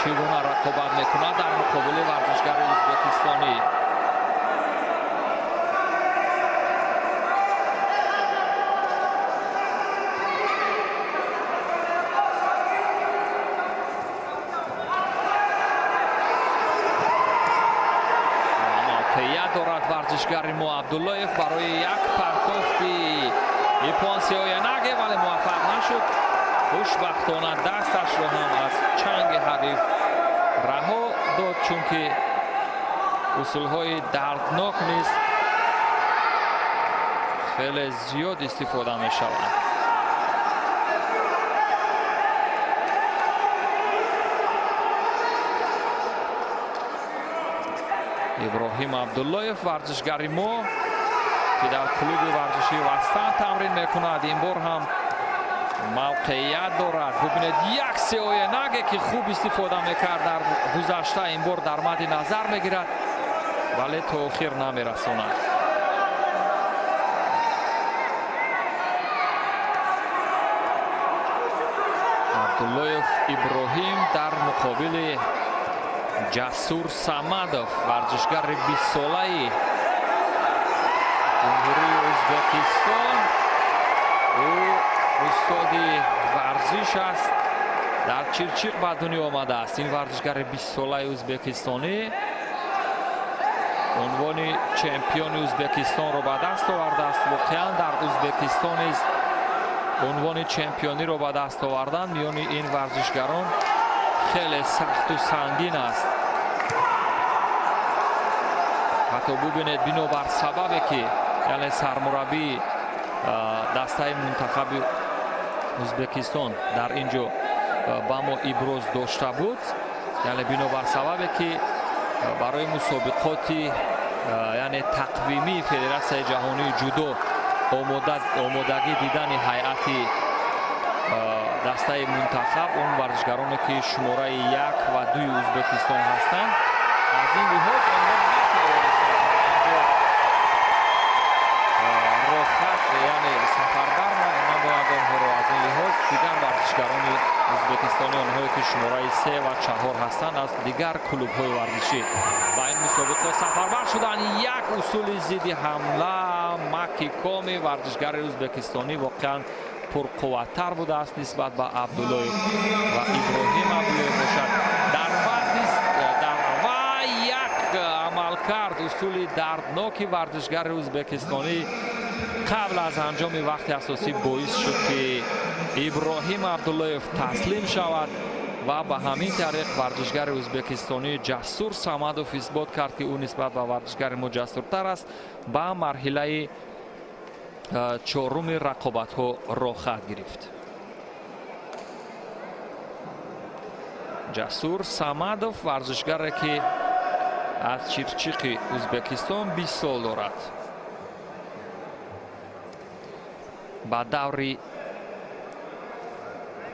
чӣ гуна рақобат мекунад дар муқобили варзишгари ӯзбекистонӣ. Мавқеият дорад варзишгари мо Абдуллоев барои як партофти иппон сеоянаге, вале муваффақ нашуд. Хушбахтона дасташро ҳам аз чанги ҳариф раҳо дод, чунки усулҳои дарднок низ хеле зиёд истифода мешаванд. Иброҳим Абдуллоев, варзишгари мо, ки дар клуби варзишии Вастан тамрин мекунад, ин бор ҳам мавқеият дорад. Бубинед, як сеоянаге ки хуб истифода мекард дар гузашта, ин бор дар мадди назар мегирад, вале то охир намерасонад. Абдуллоев Иброҳим дар муқобили Ҷасур Самадов, варзишгари бистсолаи Ҷумҳурии Ӯзбекистон. Ӯ устоди варзиш аст, дар Чирчиқ ба дунё омадааст. Ин варзишгари бистсолаи ӯзбекистонӣ унвони чемпиони Ӯзбекистонро ба даст овардааст. Воқеан дар Ӯзбекистон низ унвони чемпиониро ба даст овардан миёни ин варзишгарон хеле сахту сангин аст. Ҳатто бубинед, бинобар сабабе ки яъне сармураббии дастаи мунтахаби Ӯзбекистон дар ин ҷо ба мо иброз дошта буд, яъне бинобар сабабе ки барои мусобиқоти яъне тақвимии Федератсияи ҷаҳонии ҷудо омодагӣ дидани ҳайати дастаи мунтахаб, он варзишгароне ки шумораи як ва дуи Ӯзбекистон ҳастанд, аз ин лиҳоз онҳо натавонистанд рохат, яъне сафарбар намоянд онҳоро. Аз ин лиҳоз дигар варзишгарони ӯзбекистонӣ, онҳое ки шумораи се ва чаҳор ҳастанд, аз дигар клубҳои варзишӣ ба ин мусобиқот сафарбар шуданд. Як усули зидди ҳамла макикоми варзишгари ӯзбекистонӣ воқеан пурқувваттар будааст нисбат ба Абдуллоев ва Иброҳим Абдуллоев бошад дар вазни дар ва як амалкард усули дардноки варзишгари ӯзбекистонӣ қабл аз анҷоми вақти асосӣ боис шуд, ки Иброҳим Абдуллоев таслим шавад ва ба ҳамин тариқ варзишгари ӯзбекистонӣ Ҷасур Самадов исбот кард, ки ӯ нисбат ба варзишгари мо ҷасуртар аст, ба марҳилаи чоруми рақобатҳо роҳхат гирифт. Ҷасур Самадов варзишгаре ки аз Чирчиқи Ӯзбекистон 20 сол дорад. Ба даври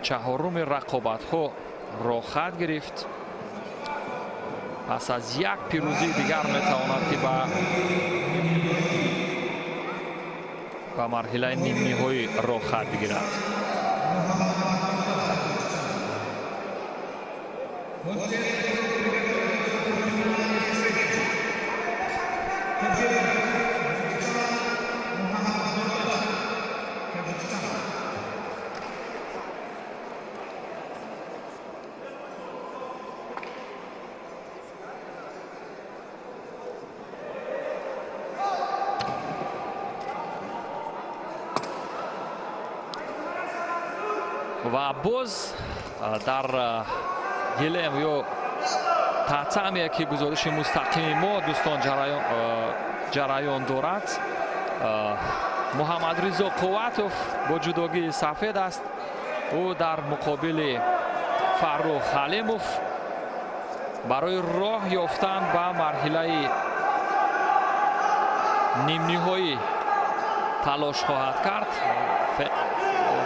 чаҳоруми рақобатҳо роҳхат гирифт. Пас аз як пирӯзии дигар метавонад ки ба марҳилаи нимниҳоӣ роҳхат бигирад. Ва боз дар гилем ё татамие ки гузориши мустақими мо дӯстон ҷараён дорад, Муҳаммадризо Қувватов бо ҷудогии сафед аст. Ӯ дар муқобили Фаррух Ҳалимов барои роҳ ёфтан ба марҳилаи нимниҳоӣ талош хоҳад кард.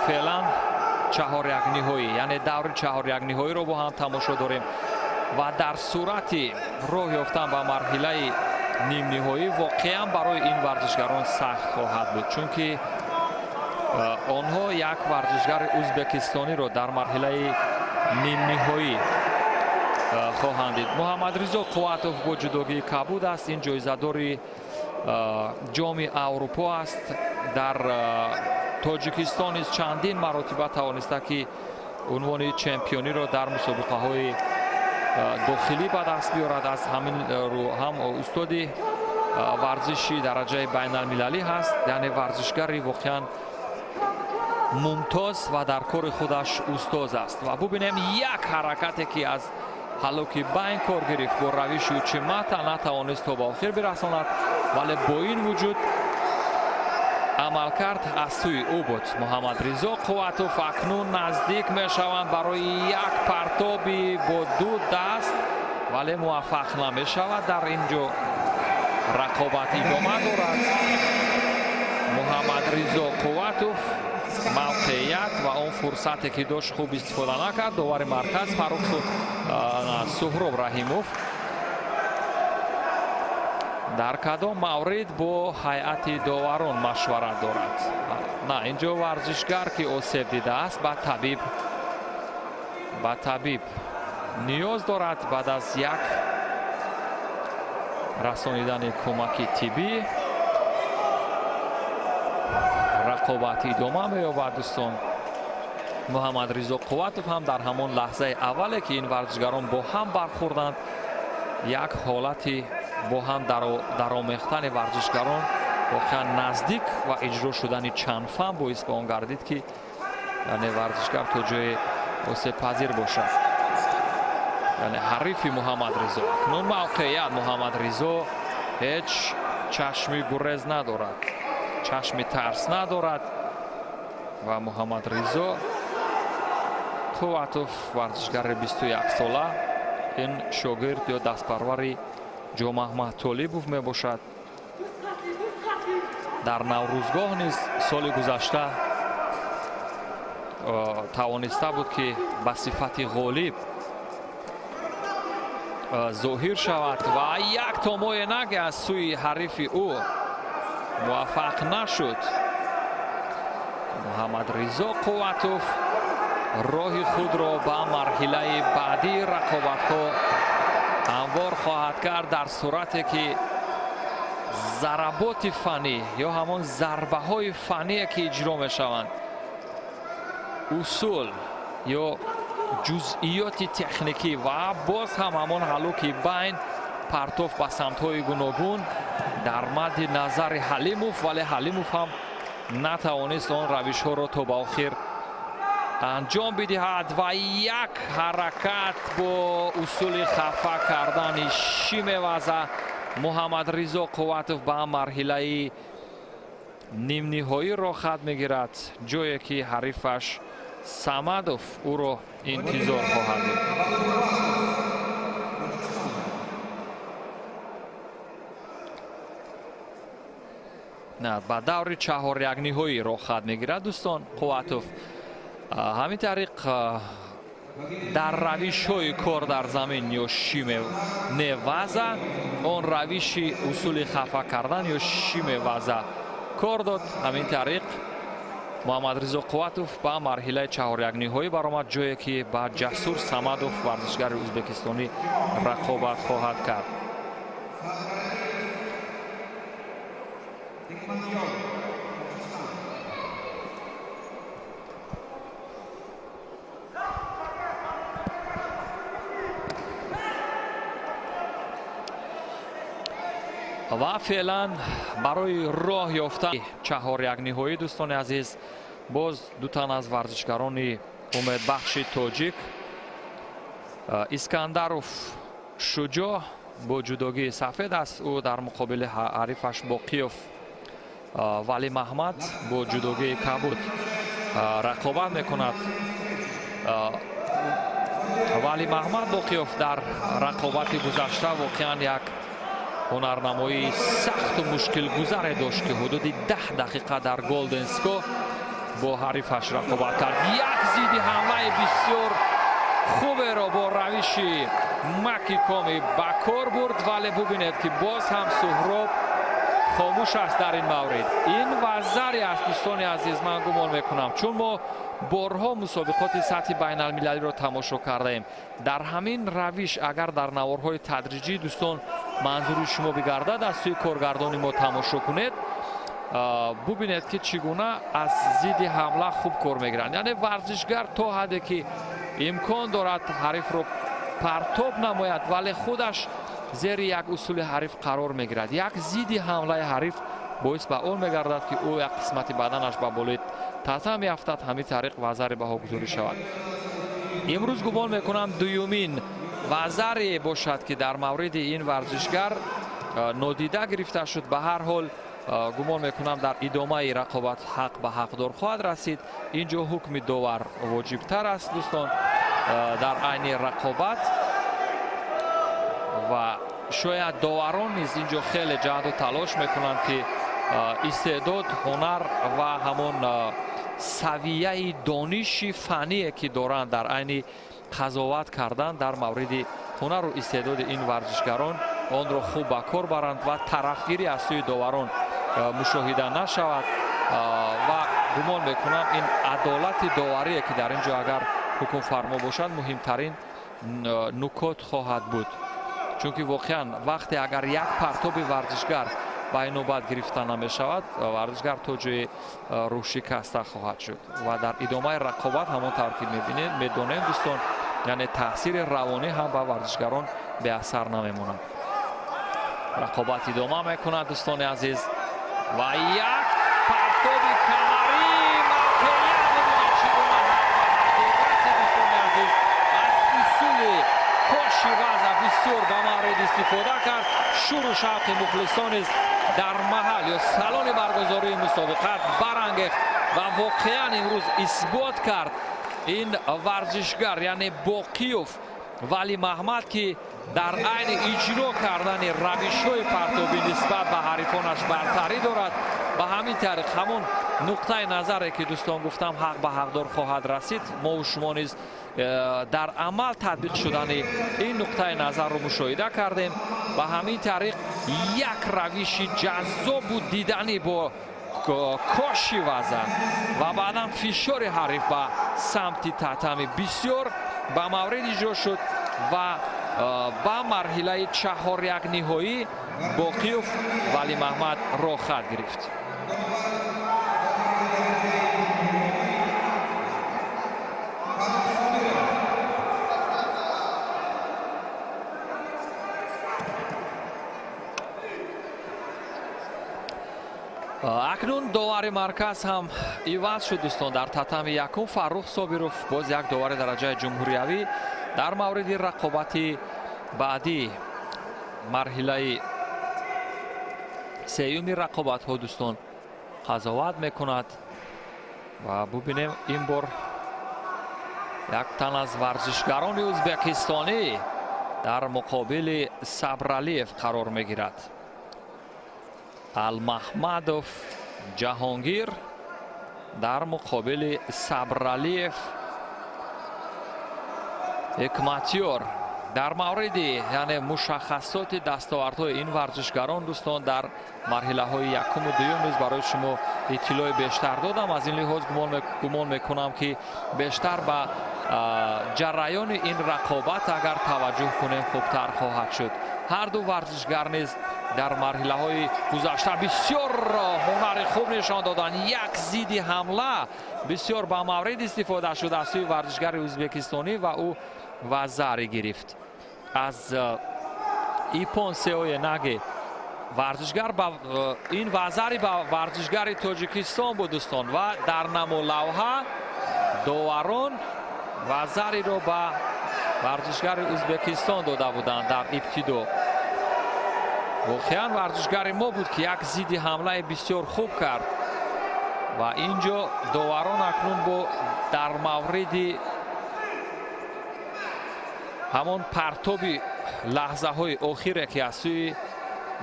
Феълан чаҳорякниҳоӣ, яъне даври чаҳорякниҳоиро бо ҳам тамошо дорем ва дар сурати роҳ ёфтан ба марҳилаи нимниҳоӣ воқеан барои ин варзишгарон сахт хоҳад буд, чунки онҳо як варзишгари ӯзбекистониро дар марҳилаи нимниҳоӣ хоҳанд дид. Муҳаммадризо Қувватов бо ҷудогии кабуд аст. Ин ҷоизадори ҷоми Аврупо аст. Дар Тоҷикистон низ чандин маротиба тавониста ки унвони чемпиониро дар мусобиқаҳои дохилӣ ба даст биёрад. Аз ҳамин рӯ ҳам устоди варзиши дараҷаи байналмилалӣ ҳаст, яъне варзишгари воқеан мумтоз ва дар кори худаш устоз аст. Ва бубинем як ҳаракате ки аз ҳалоки байн кор гирифт бо равиши учимата натавонист то ба охир бирасонад, вале бо ин вуҷуд амалкард аз сӯи ӯ буд. Муҳаммадризо Қувватов акнун наздик мешаванд барои як партоби бо ду даст, вале муваффақ намешавад. Дар ин ҷо рақобат идома дорад. Муҳаммадризо Қувватов мавқеият ва он фурсате ки дошт хуб истифода накард. Довари марказ Фаррух Суҳроб Раҳимов дар кадом маврид бо ҳайати доварон машварат дорад? На, инҷо варзишгар ки осеб дидааст ба табиб ниёз дорад. Баъд аз як расонидани кӯмаки тиббӣ рақобат идома меёбад. Дӯстон, Муҳаммадризо Қувватов ҳам дар ҳамон лаҳзаи аввале ки ин варзишгарон бо ҳам бархӯрданд, як ҳолати бо ҳам даромехтани варзишгарон воқеан наздик ва иҷро шудани чанд фан боис ба он гардид ки яъне варзишгар то ҷое осебпазир бошад. Яъне ҳарифи Муҳаммадризо акнун мавқеият. Муҳаммадризо ҳеҷ чашми гурез надорад, чашми тарс надорад ва Муҳаммадризо Қувватов варзишгари 21 сола, ин шогирд ё дастпарвари Ҷомаҳмад Толибов мебошад. Дар Наврӯзгоҳ низ соли гузашта тавониста буд ки ба сифати ғолиб зоҳир шавад ва як томои наг аз сӯи ҳарифи ӯ муваффақ нашуд. Муҳаммадризо Қувватов роҳи худро ба марҳилаи баъдии рақобатҳо ҳамвор хоҳад кард дар сурате ки заработи фаннӣ ё ҳамон зарбаҳои фанние ки иҷро мешаванд, усул ё ҷузъиёти техникӣ ва боз ҳам ҳамон ҳалуки байн партоф ба самтҳои гуногун дар мадди назари Ҳалимов, вале Ҳалимов ҳам натавонист он равишҳоро то ба охир анҷом бидиҳад ва як ҳаракат бо усули хафа кардани шимеваза Муҳаммадризо Қувватов ба марҳилаи нимниҳоӣ роҳхат мегирад, ҷое ки ҳарифаш Самадов ӯро интизор хоҳад буд. Ба даври чаҳорякниҳоӣ роҳхат мегирад дӯстон Қувватов. Ҳамин тариқ дар равишҳои кор дар замин ё шимеваза, он равиши усули хафа кардан ё шимеваза кор дод. Ҳамин тариқ Муҳаммадризо Қувватов ба марҳилаи чаҳорякниҳоӣ баромад, ҷое ки ба Ҷасур Самадов, варзишгари ӯзбекистонӣ, рақобат хоҳад кард. Ва феълан барои роҳ ёфтан чаҳорякниҳоӣ дӯстони азиз боз ду тан аз варзишгарони умедбахши тоҷик, Искандаров Шуҷоъ бо ҷудогии сафед аст, ӯ дар муқобили ҳарифаш Боқиёв Валӣ Маҳмад бо ҷудогии кабуд рақобат мекунад. Валӣ Маҳмад Боқиёв дар рақобати гузашта воқеан як ҳунарнамоии сахту мушкилгузаре дошт, ки ҳудуди 10 дақиқа дар Голден Ско бо ҳарифаш рақобат кард. Як зидди ҳамлаи бисёр хуберо бо равиши макикоми ба кор бурд, вале бубинед, ки боз ҳам Суҳроб хомӯш аст дар ин маврид. Ин вазаре аст дӯстони азиз, ман гумон мекунам, чун мо борҳо мусобиқоти сатҳи байналмилалиро тамошо кардаем. Дар ҳамин равиш агар дар наворҳои тадриҷӣ дӯстон манзури шумо бигардад, аз сӯи коргардони мо тамошо кунед, бубинед, ки чӣ гуна аз зидди ҳамла хуб кор мегиранд. Яъне варзишгар то ҳадде ки имкон дорад ҳарифро партоб намояд, вале худаш зери як усули ҳариф қарор мегирад. Як зидди ҳамлаи ҳариф боис ба он мегардад, ки ӯ як қисмати баданаш ба болои татам меафтад. Ҳамин тариқ вазари баҳогузорӣ шавад. Имрӯз гумон мекунам дуюмин вазаре бошад, ки дар мавриди ин варзишгар нодида гирифта шуд. Ба ҳар ҳол гумон мекунам дар идомаи рақобат ҳақ ба ҳақдор хоҳад расид. Инҷо ҳукми довар воҷибтар аст дӯстон дар айни рақобат, ва шояд доварон низ инҷо хеле ҷаҳду талош мекунанд, ки истеъдод, ҳунар ва ҳамон савияи дониши фанние ки доранд дар айни қазоват кардан дар мавриди ҳунару истеъдоди ин варзишгарон онро хуб ба кор баранд ва тарафгирӣ аз сӯи доварон мушоҳида нашавад. Ва гумон мекунам ин адолати доварие ки дар ин ҷо агар ҳукмфармо бошад, муҳимтарин нукот хоҳад буд. Чунки воқеан вақте агар як партоби варзишгар ба ин навбат гирифта намешавад, варзишгар то ҷои рӯҳшикаста хоҳад шуд ва дар идомаи рақобат ҳамон тавр ки мебинед, медонем дӯстон, яъне таъсири равонӣ ҳам ба варзишгарон беасар намемонад. Рақобат идома мекунад дӯстони азиз ва як партоби камарӣ мавқеият бубинед чӣ гуна дӯстони азиз аз усули коши ваза бисёр ба маврид истифода кард. Шуру шавқи мухлисон низ дар маҳал ё салони баргузории мусобиқат барангехт ва воқеан имрӯз исбот кард ин варзишгар, яъне Боқиёв Валӣ Маҳмад, ки дар айни иҷро кардани равишҳои партобӣ нисбат ба ҳарифонаш бартарӣ дорад. Ба ҳамин тариқ ҳамон нуқтаи назаре ки дӯстон гуфтам ҳақ ба ҳақдор хоҳад расид, мову шумо низ дар амал татбиқ шудани ин нуқтаи назарро мушоҳида кардем. Ба ҳамин тариқ як равиши ҷаззобу диданӣ бо коши ваза ва баъдан фишори ҳариф ба самти татами бисёр ба маврид иҷро шуд ва ба марҳилаи чаҳорякниҳоӣ Боқиёв Валӣ Маҳмад роҳхат гирифт. Акнун довари марказ ҳам иваз шуд дӯстон. Дар татами якум Фаррух Собиров, боз як довари дараҷаи ҷумҳуриявӣ дар мавриди рақобати баъдӣ марҳилаи сеюми рақобатҳо дӯстон қазоват мекунад ва бубинем ин бор Як тан аз варзишгарони ӯзбекистонӣ дар муқобили Сабралиев қарор мегирад. Алмаҳмадов Ҷаҳонгир дар муқобили Сабралиев Ҳикматёр. Дар мавриди яъне мушаххасоти дастовардҳои ин варзишгарон дӯстон дар марҳилаҳои якуму дуюм низ барои шумо иттилои бештар додам. Аз ин лиҳоз гумон мекунам ки бештар ба ҷараёни ин рақобат агар таваҷҷӯҳ кунем хубтар хоҳад шуд. Ҳар ду варзишгар низ дар марҳилаҳои гузашта бисёр ҳунари хуб нишон доданд. Як зидди ҳамла бисёр ба маврид истифода шуд аз сӯи варзишгари ӯзбекистонӣ ва ӯ вазари гирифт. Аз ипон сеоенаги варзишгар ин вазари ба варзишгари Тоҷикистон буд дӯстон ва дар намолавҳа доварон вазариро ба варзишгари Ӯзбекистон дода буданд дар ибтидо. Воқеан варзишгари мо буд ки як зидди ҳамлаи бисёр хуб кард ва инҷо доварон акнун бо дар мавриди ҳамон партоби лаҳзаҳои охире ки аз сӯи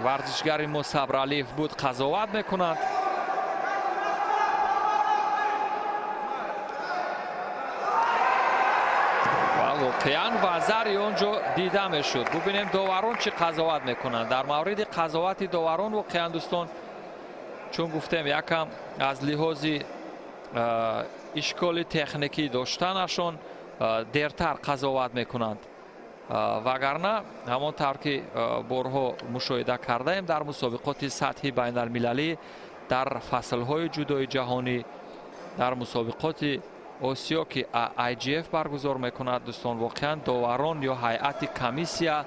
варзишгари мо Сабралиев буд қазоват мекунанд. Ва воқеан вазари он ҷо дида мешуд. Бубинем доварон чӣ қазоват мекунанд. Дар мавриди қазовати доварон воқеан дӯстон чун гуфтем якам аз лиҳози ишколи техникӣ доштанашон дертар қазоват мекунанд. Вагарна ҳамон тавр ки борҳо мушоҳида кардаем дар мусобиқоти сатҳи байналмилалӣ, дар фаслҳои ҷудои ҷаҳонӣ, дар мусобиқоти Осиё ки IGF баргузор мекунад дӯстон, воқеан доварон ё ҳайати комиссия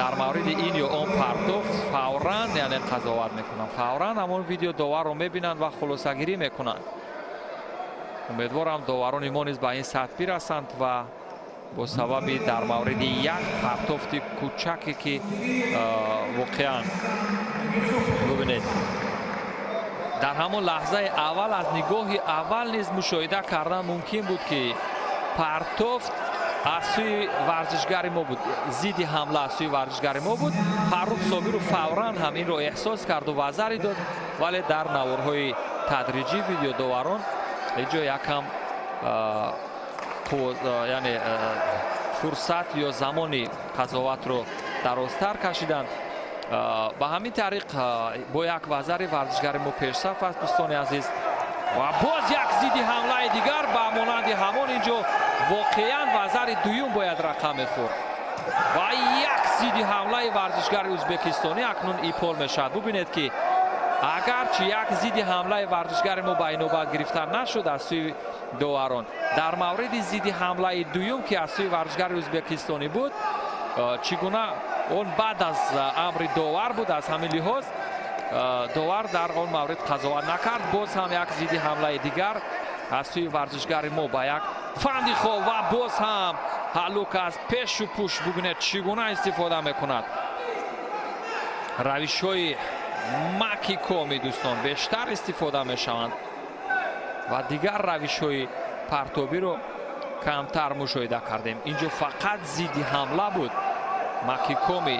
дар мавриди ин ё он пардохт фавран яъне қазоват мекунанд. Фавран ҳамон видео доварро мебинанд ва хулосагирӣ мекунанд. Умедворам доварони мо низ ба ин сатҳ бирасанд ва бо сабаби дар мавриди як партофти кӯчаке ки воқеан бубинед дар ҳамон лаҳзаи аввал аз нигоҳи аввал низ мушоҳида кардан мумкин буд ки партофт аз сӯи варзишгари мо буд, зидди ҳамла аз сӯи варзишгари мо буд. Фаррух Собиров фавран ҳам инро эҳсос карду вазари дод, вале дар наворҳои тадриҷӣ видеодоварон инҷо якам яъне фурсат ё замони қазоватро дарозтар кашиданд. Ба ҳамин тариқ бо як вазари варзишгари мо пешсаф аст дӯстони азиз ва боз як зидди ҳамлаи дигар ба монанди ҳамон инҷо воқеан вазари дуюм бояд рақам мехӯрд ва як зидди ҳамлаи варзишгари ӯзбекистонӣ акнун ипол мешавад. Бубинед ки агарчи як зидди ҳамлаи варзишгари мо ба инобат гирифта нашуд аз сӯи доварон, дар мавриди зидди ҳамлаи дуюм ки аз сӯи варзишгари ӯзбекистонӣ буд, чӣ гуна он баъд аз амри довар буд, аз ҳамин лиҳоз довар дар он маврид қазоват накард. Боз ҳам як зидди ҳамлаи дигар аз сӯи варзишгари мо ба як фанди хоб ва боз ҳам ҳалук аз пешу пӯш бубинед чӣ гуна истифода мекунад. Равишҳои макикоми дӯстон бештар истифода мешаванд ва дигар равишҳои партобиро камтар мушоҳида кардем. Инҷо фақат зидди ҳамла буд макикоми.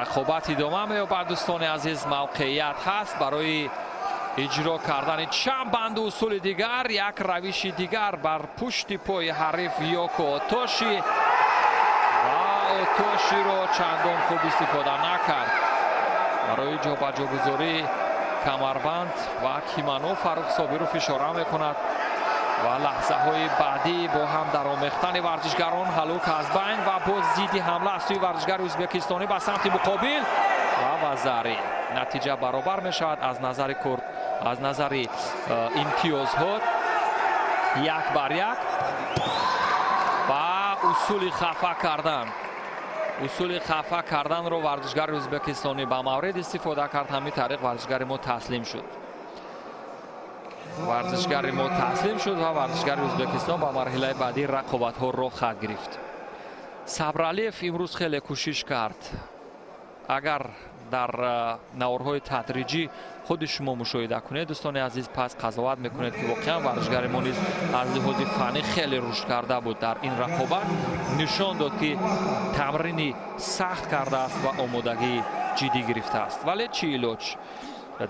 Рақобат идома меёбад дӯстони азиз. Мавқеият ҳаст барои иҷро кардани чанд банду усули дигар. Як равиши дигар бар пушти пои ҳариф Ёко Отоши ва Отоширо чандон хуб истифода накард. Барои ҷобаҷогузории камарбанд ва кимано Фаррух Собиров ишора мекунад ва лаҳзаҳои баъдӣ бо ҳам даромехтани варзишгарон ҳалук аз байн ва боз зидди ҳамла аз сӯи варзишгари ӯзбекистонӣ ба самти муқобил ва вазари. Натиҷа баробар мешавад аз назари курд, аз назари имтиёзҳо 1-1 ба усули хафа кардан. Усули хафа карданро варзишгари ӯзбекистонӣ ба маврид истифода кард. Ҳамин тариқ варзишгари мо таслим шуд. Варзишгари мо таслим шуд ва варзишгари Ӯзбекистон ба марҳилаи баъдии рақобатҳо роҳ хат гирифт. Сабралиев имрӯз хеле кӯшиш кард. Агар дар наворҳои тадриҷӣ худи шумо мушоҳида кунед, дӯстони азиз, пас қазоват мекунед, ки воқеан варзишгари мо низ аз лиҳози фаннӣ хеле рушд карда буд. Дар ин рақобат нишон дод, ки тамрини сахт кардааст ва омодагии ҷиддӣ гирифтааст. Вале чӣ илоҷ,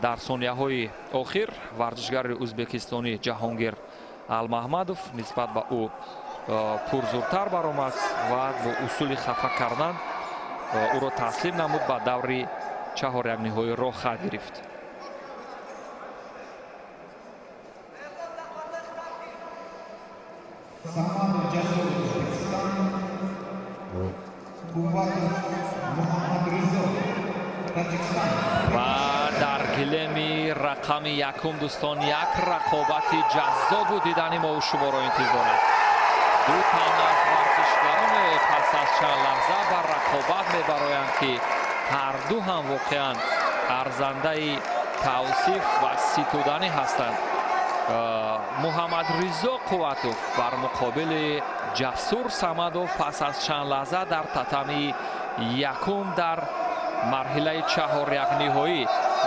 дар сонияҳои охир варзишгари ӯзбекистонӣ Ҷаҳонгир Алмаҳмадов нисбат ба ӯ пурзуртар баромад ва бо усули хафа кардан ӯро таслим намуд, ба даври чаҳорякниҳоӣ роҳ хат гирифт. Ва дар гилеми рақами якум, дӯстон, як рақобати ҷаззобу дидани мову шуморо интизор аст. Ду тан аз варзишгароне пас аз чанд лаҳза ба рақобат мебароянд, ки ҳарду ҳам воқеан арзандаи тавсиф ва ситуданӣ ҳастанд. Муҳаммадризо Қувватов бар муқобили Ҷасур Самадов пас аз чанд лаҳза дар татами якум дар марҳилаи чаҳорякниҳоӣ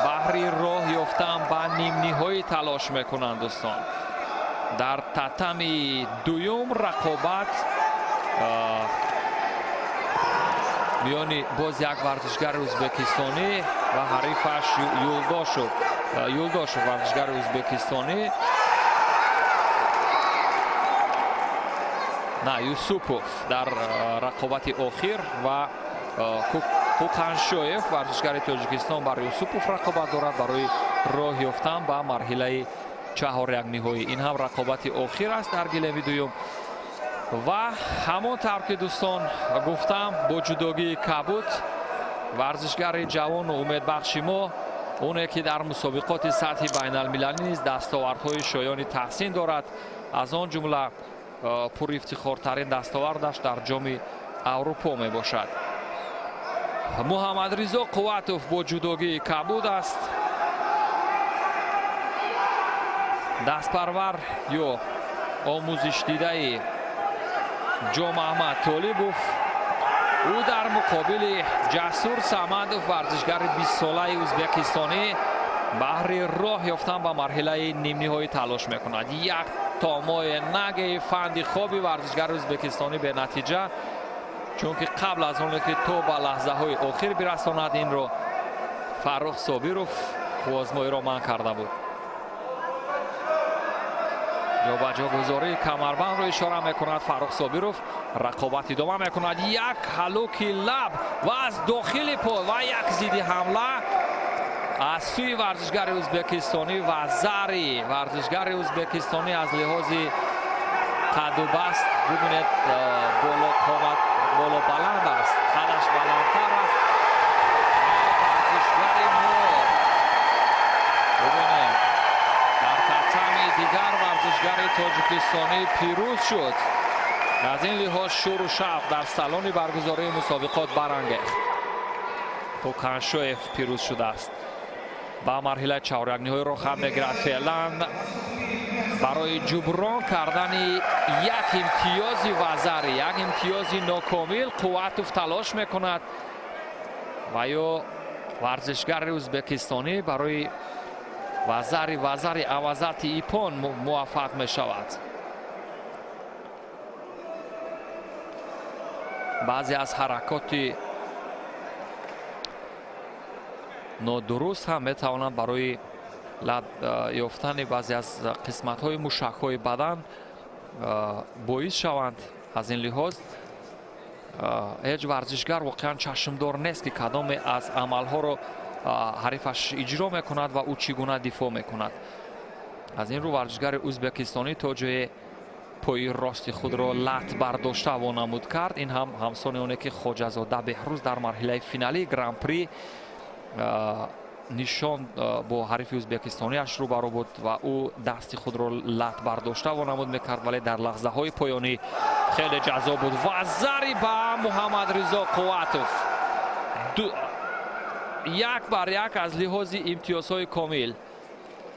баҳри роҳ ёфтан ба нимниҳоӣ талош мекунанд, дӯстон. Дар татами дуюм рақобат миёни боз як варзишгари ӯзбекистонӣ ва ҳарифаш Юлдошев, варзишгари ӯзбекистонӣ, на, Юсупов дар рақобати охир ва Қуқаншоев варзишгари Тоҷикистон бар Юсупов рақобат дорад барои роҳ ёфтан ба марҳилаи чаҳорякниҳоӣ. Ин ҳам рақобати охир аст дар гилеми дуюм. Ва ҳамон тавр ки, дӯстон, гуфтам, бо ҷудогии кабуд варзишгари ҷавону умедбахши мо, оне ки дар мусобиқоти сатҳи байналмилалӣ низ дастовардҳои шоёни таҳсин дорад, аз он ҷумла пурифтихортарин дастовардаш дар ҷоми Аврупо мебошад. Муҳаммадризо Қувватов бо ҷудогии кабуд аст. Дастпарвар ё омӯзишдидаи Ҷомаҳмад Толибов, ӯ дар муқобили Ҷасур Самадов, варзишгари 20-солаи ӯзбекистонӣ, баҳри роҳ ёфтан ба марҳилаи нимниҳоӣ талош мекунад. Як томои наги фанди хоби варзишгари ӯзбекистонӣ бенатиҷа, чунки қабл аз оне ки то ба лаҳзаҳои охир бирасонад, инро Фаррух Собиров қуввозмоиро манъ карда буд. Ҷобаҷогузории камарбандро ишора мекунад Фаррух Собиров. Рақобат идома мекунад. Як ҳалуки лаб ва аз дохили пой ва як зидди ҳамла аз сӯи варзишгари ӯзбекистонӣ ва зари варзишгари ӯзбекистонӣ аз лиҳози қадду баст, бибинед, боло қомат боло баланд аст, қадаш баландтар аст. Варзишгари мо, бибинед, дар татами дигар варзишгари тоҷикистонӣ пирӯз шуд. Аз ин лиҳоз шӯру шавқ дар салони баргузории мусобиқот барангехт. Қуқаншоев пирӯз шудааст. Ба марҳилаи чаҳорякниҳоӣ роҳ хат мегирад. Феълан барои ҷуброн кардани як имтиёзи вазари, як имтиёзи нокомил Қувватов талош мекунад ва ё варзишгари ӯзбекистонӣ барои вазари авазати ипон муваффақ мешавад. Баъзе аз ҳаракоти нодуруст ҳам метавонанд барои лат ёфтани баъзе аз қисматҳои мушакҳои бадан боис шаванд. Аз ин лиҳоз ҳеҷ варзишгар воқеан чашмдор нест, ки кадоме аз амалҳоро ҳарифаш иҷро мекунад ва ӯ чӣ гуна дифоъ мекунад. Аз ин рӯ варзишгари ӯзбекистонӣ то ҷое пои рости худро лат бардошта вонамуд кард. Ин ҳам ҳамсони оне ки Хоҷазода Беҳрӯз дар марҳилаи финалии гран-при нишон бо ҳарифи ӯзбекистониаш рӯбарӯ буд ва ӯ дасти худро лат бардошта вонамуд мекард, вале дар лаҳзаҳои поёнӣ хеле ҷаззоб буд ва зари ба Муҳаммадризо Қувватов 1-1 аз лиҳози имтиёзҳои комил.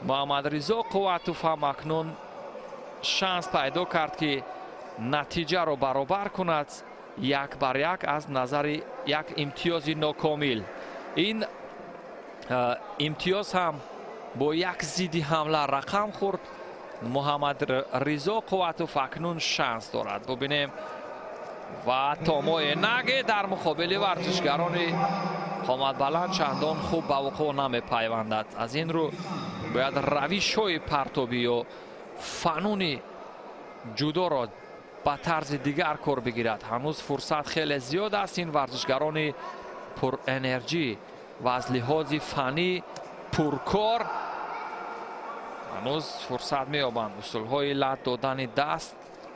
Муҳаммадризо Қувватов ҳам акнун шанс пайдо кард, ки натиҷаро баробар кунад. 1-1 аз назари як имтиёзи нокомил. Ин имтиёз ҳам бо як зидди ҳамла рақам хӯрд. Муҳаммад Ризо Қувватов акнун шанс дорад. Бубинем ва томои наге дар муқобили варзишгарони қоматбаланд чандон хуб ба вуқӯъ намепайвандад. Аз ин рӯ бояд равишҳои партобӣ ё фануни ҷудоро ба тарзи дигар кор бигирад. Ҳанӯз фурсат хеле зиёд аст. Ин варзишгарони пурэнерҷӣ ва аз лиҳози фаннӣ пуркор ҳанӯз фурсат меёбанд. Усулҳои лат додани даст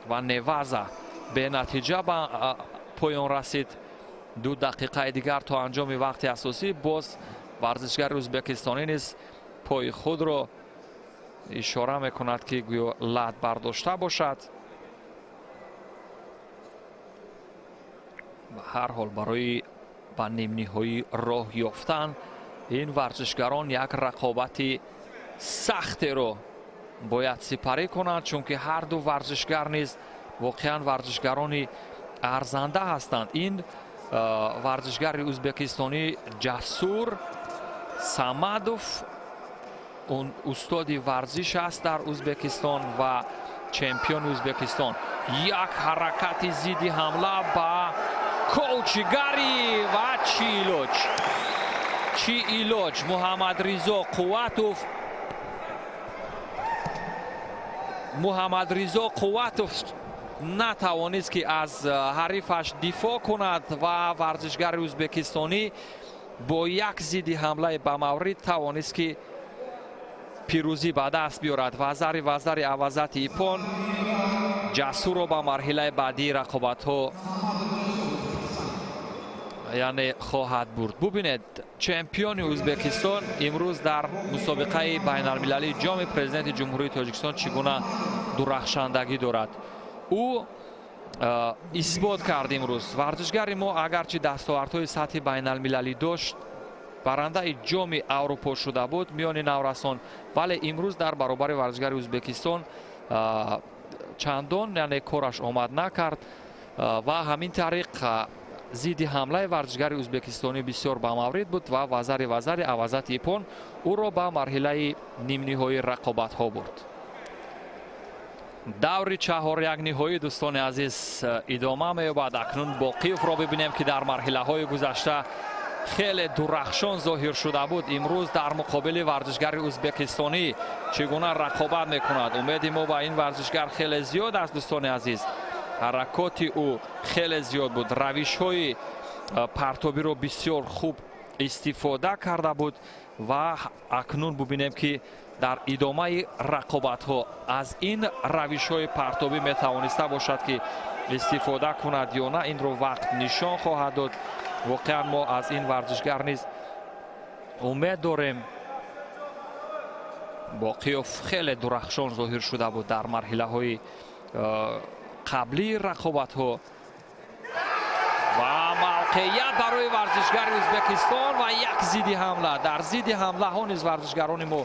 ва неваза бенатиҷа ба поён расид. 2 дақиқаи дигар то анҷоми вақти асосӣ. Боз варзишгари ӯзбекистонӣ низ пои худро ишора мекунад, ки гӯё лат бардошта бошад. Ба ҳар ҳол барои ба нимниҳоӣ роҳ ёфтан ин варзишгарон як рақобати сахтеро бояд сипарӣ кунанд, чунки ҳар ду варзишгар низ воқеан варзишгарони арзанда ҳастанд. Ин варзишгари ӯзбекистонӣ Ҷасур Самадов устоди варзиш аст дар Ӯзбекистон ва чемпиони Ӯзбекистон. Як ҳаракати зидди ҳамла ба коучигарӣ ва чӣ илоҷ, чӣ илоҷ. Муҳаммад Ризо Қувватов, Муҳаммад Ризо Қувватов натавонист, ки аз ҳарифаш дифоъ кунад ва варзишгари ӯзбекистонӣ бо як зидди ҳамлаи ба маврид тавонист, ки пирӯзӣ ба даст биёрад. Вазари авазати ипон Ҷасурро ба марҳилаи баъдии рақобатҳо яъне хоҳад бурд. Бубинед, чемпиони Ӯзбекистон имрӯз дар мусобиқаи байналмилалии ҷоми президенти Ҷумҳурии Тоҷикистон чӣ гуна дурахшандагӣ дорад. Ӯ исбот кард имрӯз. Варзишгари мо агарчи дастовардҳои сатҳи байналмилалӣ дошт, барандаи ҷоми Аврупо шуда буд миёни наврасон, вале имрӯз дар баробари варзишгари Ӯзбекистон чандон яъне кораш омад накард ва ҳамин тариқ зидди ҳамлаи варзишгари ӯзбекистонӣ бисёр ба маврид буд ва вазари авазати ипон ӯро ба марҳилаи нимниҳоии рақобатҳо бурд. Даври чаҳорякниҳоӣ, дӯстони азиз, идома меёбад. Акнун Боқиевро бибинем, ки дар марҳилаҳои гузашта хеле дурахшон зоҳир шуда буд. Имрӯз дар муқобили варзишгари ӯзбекистонӣ чӣ гуна рақобат мекунад. Умеди мо ба ин варзишгар хеле зиёд аст, дӯстони азиз. Ҳаракоти ӯ хеле зиёд буд, равишҳои партобиро бисёр хуб истифода карда буд ва акнун бубинем, ки дар идомаи рақобатҳо аз ин равишҳои партобӣ метавониста бошад, ки истифода кунад ё на, инро вақт нишон хоҳад дод. Воқеан мо аз ин варзишгар низ умед дорем. Боқиёв хеле дурахшон зоҳир шуда буд дар марҳилаҳои қаблии рақобатҳо ва мавқеият барои варзишгари Ӯзбекистон ва як зидди ҳамла. Дар зидди ҳамлаҳо низ варзишгарони мо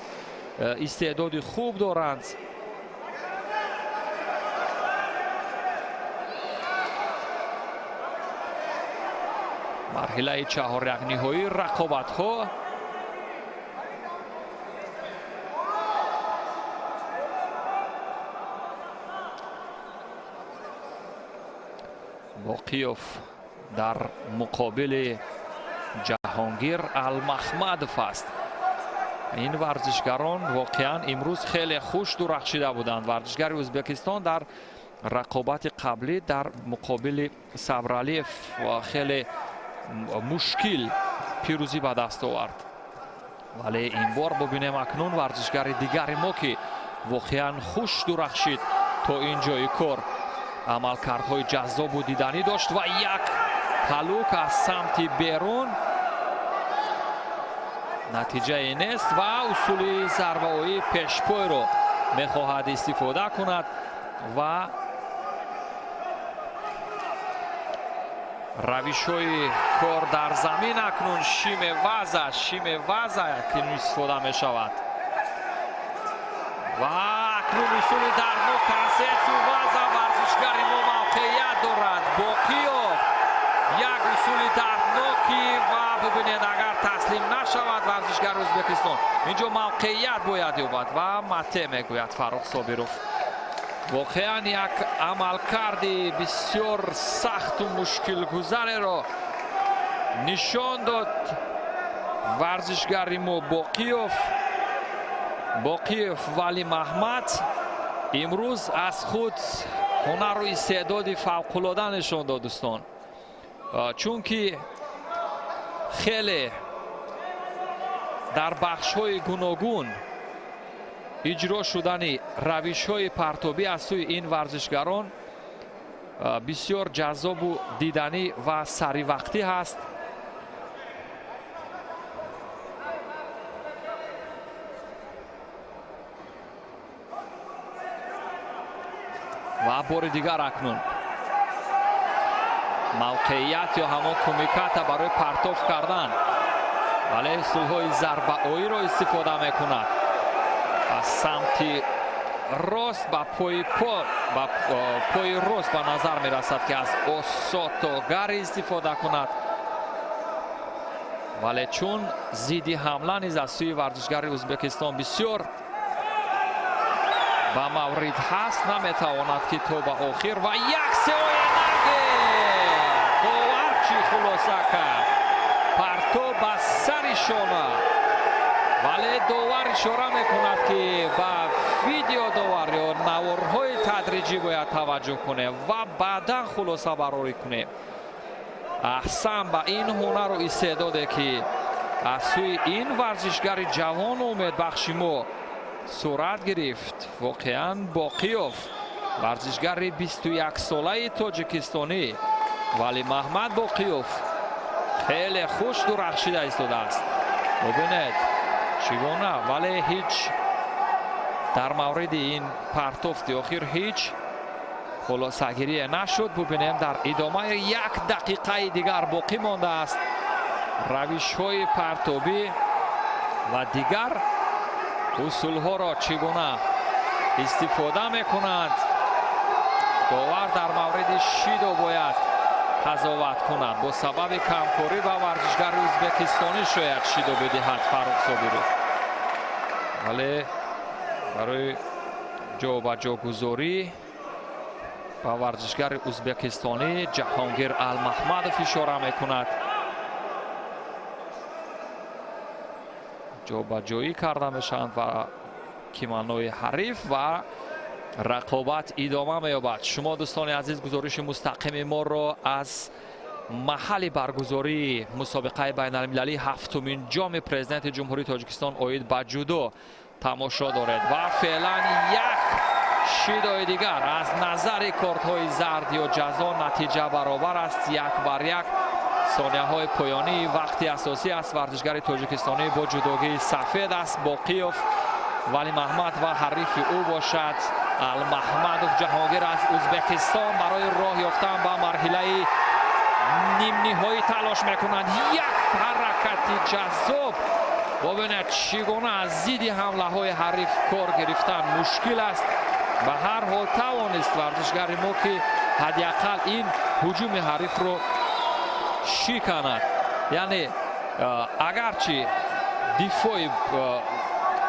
истеъдоди хуб доранд. Марҳилаи чаҳорякниҳоии рақобатҳо. Боқиёв дар муқобили Ҷаҳонгир Алмахмадов аст. Ин варзишгарон воқеан имрӯз хеле хуш дурахшида буданд. Варзишгари Ӯзбекистон дар рақобати қаблӣ дар муқобили Сабралиев хеле мушкил пирӯзӣ ба даст овард, вале ин бор бубинем акнун варзишгари дигари мо, ки воқеан хуш дурахшид то ин ҷои кор, амалкардҳои ҷаззобу диданӣ дошт ва як ҳалук аз самти берун натиҷае нест ва усули зарбаоии пешпойро мехоҳад истифода кунад ва равишҳои кор дар замин акнун шимеваза акнун истифода мешавад ва акнун усули дарнок кансетсу ваза. Варзишгари мо мавқеият дорад. Боқиёв Як усули дардноки ва бубинед, агар таслим нашавад варзишгари Ӯзбекистон, инҷо мавқеият бояд ёбад ва мате мегӯяд Фаррух Собиров. Воқеан як амалкарди бисёр сахту мушкилгузареро нишон дод варзишгари мо Боқиёв. Боқиёв Валимаҳмад имрӯз аз худ ҳунару истеъдоди фавқулода нишон дод, дӯстон, чунки хеле дар бахшҳои гуногун иҷро шудани равишҳои партобӣ аз сӯи ин варзишгарон бисёр ҷаззобу диданӣ ва саривақтӣ ҳаст. Ва бори дигар акнун мавқеият ё ҳамон кумиката барои партоф кардан, вале усулҳои зарбаоиро истифода мекунад. Аз самти рост ба пои по, ба пои рост ба назар мерасад, ки аз осотогари истифода кунад, вале чун зидди ҳамла низ аз сӯи варзишгари Ӯзбекистон бисёр ба маврид ҳаст, наметавонад ки то ба охир ва як сеоенаге довар чӣ хулоса кард? Парто ба сари шона, вале довар ишора мекунад, ки ба видеодовар ё наворҳои тадриҷӣ бояд таваҷҷӯҳ кунем ва баъдан хулоса барорӣ кунем. Аҳсан ба ин ҳунару истеъдоде, ки аз сӯи ин варзишгари ҷавону умедбахши мо сурат гирифт. Воқеан Боқиёв, варзишгари 21-солаи тоҷикистонӣ Валимаҳмад Боқиёв, хеле хуш дурахшида истодааст. Бубинед чӣ гуна, вале ҳеҷ дар мавриди ин партофти охир ҳеҷ хулосагирие нашуд. Бубинем дар идомаи як дақиқаи дигар боқӣ мондааст равишҳои партобӣ ва дигар усулҳоро чӣ гуна истифода мекунанд. Довар дар мавриди шидо бояд қазоват кунад. Бо сабаби камкорӣ ба варзишгари ӯзбекистонӣ шояд шидо бидиҳад Фаррух Собиров, вале барои ҷобаҷогузорӣ ба варзишгари ӯзбекистонӣ Ҷаҳонгир Алмаҳмадов ишора мекунад. Ҷобаҷоӣ карда мешаванд ва киманои ҳариф ва рақобат идома меёбад. Шумо, дӯстони азиз, гузориши мустақими моро аз маҳалли баргузории мусобиқаи байналмилалии ҳафтумин ҷоми президенти Ҷумҳурии Тоҷикистон оид ба ҷудо тамошо доред ва феълан як шидои дигар аз назари кортҳои зард ё ҷазо натиҷа баробар аст, 1-1. Сонияҳои поёнии вақти асосӣ аст. Варзишгари тоҷикистонӣ бо ҷудогии сафед аст Боқиёв Валимаҳмад ва ҳарифи ӯ бошад Алмаҳмадов Ҷаҳонгир аз Ӯзбекистон барои роҳ ёфтан ба марҳилаи нимниҳоӣ талош мекунанд. Як ҳаракати ҷаззоб, бубинед чӣ гуна аз зидди ҳамлаҳои ҳариф кор гирифтан мушкил аст. Ба ҳар ҳол тавонист варзишгари мо, ки ҳадди ақал ин ҳуҷуми ҳарифро шиканад. Яъне агарчи дифои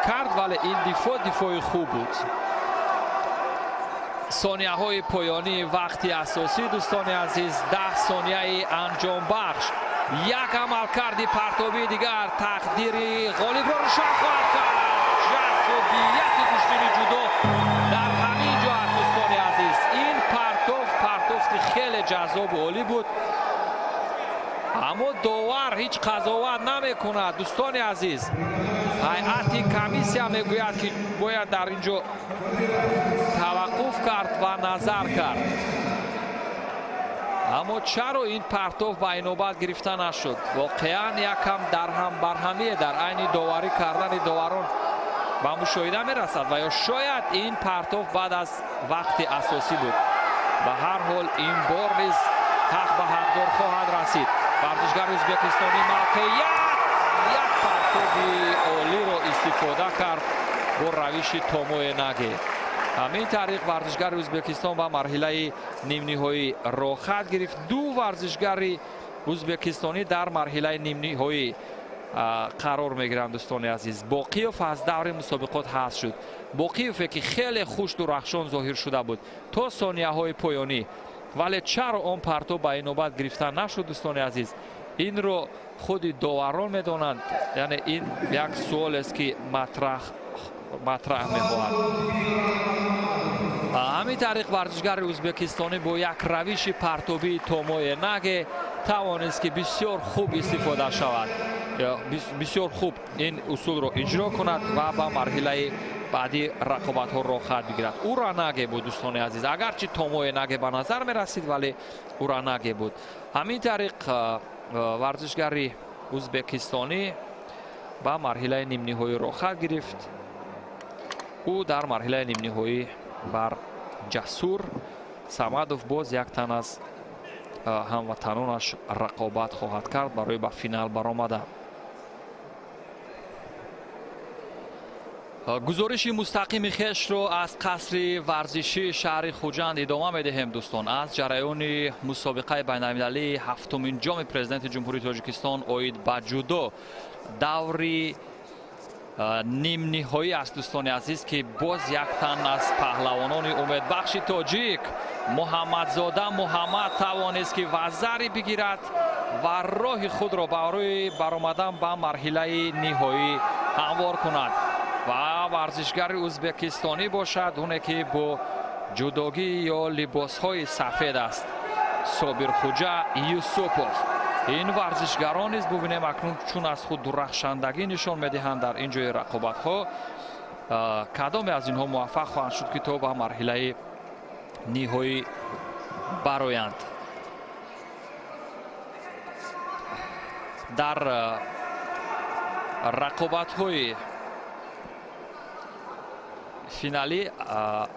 кард, вале ин дифоъ дифои хуб буд. Сонияҳои поёнии вақти асосӣ, дӯстони азиз, 10 сонияи анҷомбахш. Як амалкарди партобии дигар тақдири ғолибро рӯшан хоҳад кард. Ҷаззобияти гӯштини ҷудо дар ҳамин ҷо аст, дӯстони азиз. Ин партоф партофти хеле ҷаззобу олӣ буд, аммо довар ҳеҷ қазоват намекунад. Дӯстони азиз, ҳайати комиссия мегӯяд, ки бояд дар ин ҷо таваққуф кард ва назар кард. Аммо чаро ин партоф ба инобат гирифта нашуд? Воқеан якам дарҳам барҳамие дар айни доварӣ кардани доварон ба мушоҳида мерасад ва ё шояд ин партоф баъд аз вақти асосӣ буд. Ба ҳар ҳол ин бор низ ҳақ ба ҳақдор хоҳад расид. Варзишгари ӯзбекистонӣ мавқеият як партоби олиро истифода кард бо равиши томоенаги. Ҳамин тариқ варзишгари Ӯзбекистон ба марҳилаи нимниҳоӣ роҳхат гирифт. Ду варзишгари ӯзбекистонӣ дар марҳилаи нимниҳоӣ қарор мегиранд, дӯстони азиз. Боқиев аз даври мусобиқот ҳазф шуд. Боқиеве ки хеле хуш дурахшон зоҳир шуда буд то сонияҳои поёнӣ, вале чаро он партоб ба ин навбат гирифта нашуд, дӯстони азиз, инро худи доварон медонанд. Яъне ин як суолест ки матраҳ мехоҳад. Ҳамин тариқ варзишгари ӯзбекистонӣ бо як равиши партобии томои наге тавонист ки бисёр хуб истифода шавад, бисёр хуб ин усулро иҷро кунад ва ба марҳилаи баъди рақобатҳо роҳхат бигирад. Уранаге буд, дӯстони азиз, агарчи томои наге ба назар мерасид, вале уранаге буд. Ҳамин тариқ варзишгари ӯзбекистонӣ ба марҳилаи нимниҳоӣ роҳхат гирифт. Ӯ дар марҳилаи нимниҳоӣ бар Ҷасур Самадов боз як тан аз ҳамватанонаш рақобат хоҳад кард барои ба финал баромадан. Гузориши мустақими хешро аз қасри варзишии шаҳри Хуҷанд идома медиҳем, дӯстон. Аз ҷараёни мусобиқаи байналмилалии ҳафтумин ҷоми президенти Ҷумҳурии Тоҷикистон оид ба ҷудо даври нимниҳоӣ аст, дӯстони азиз, ки боз як тан аз паҳлавонони умедбахши тоҷик Муҳаммадзода Муҳаммад тавонист ки вазари бигирад ва роҳи худро барои баромадан ба марҳилаи ниҳоӣ ҳамвор кунад. Ва варзишгари ӯзбекистонӣ бошад, оне ки бо ҷудогӣ ё либосҳои сафед аст, Собирхуҷа Юсупов. Ин варзишгарон низ бубинем акнун чун аз худ дурахшандагӣ нишон медиҳанд дар ин ҷои рақобатҳо. Кадоме аз инҳо муваффақ хоҳанд шуд ки то ба марҳилаи ниҳоӣ бароянд? Дар рақобатҳои финалӣ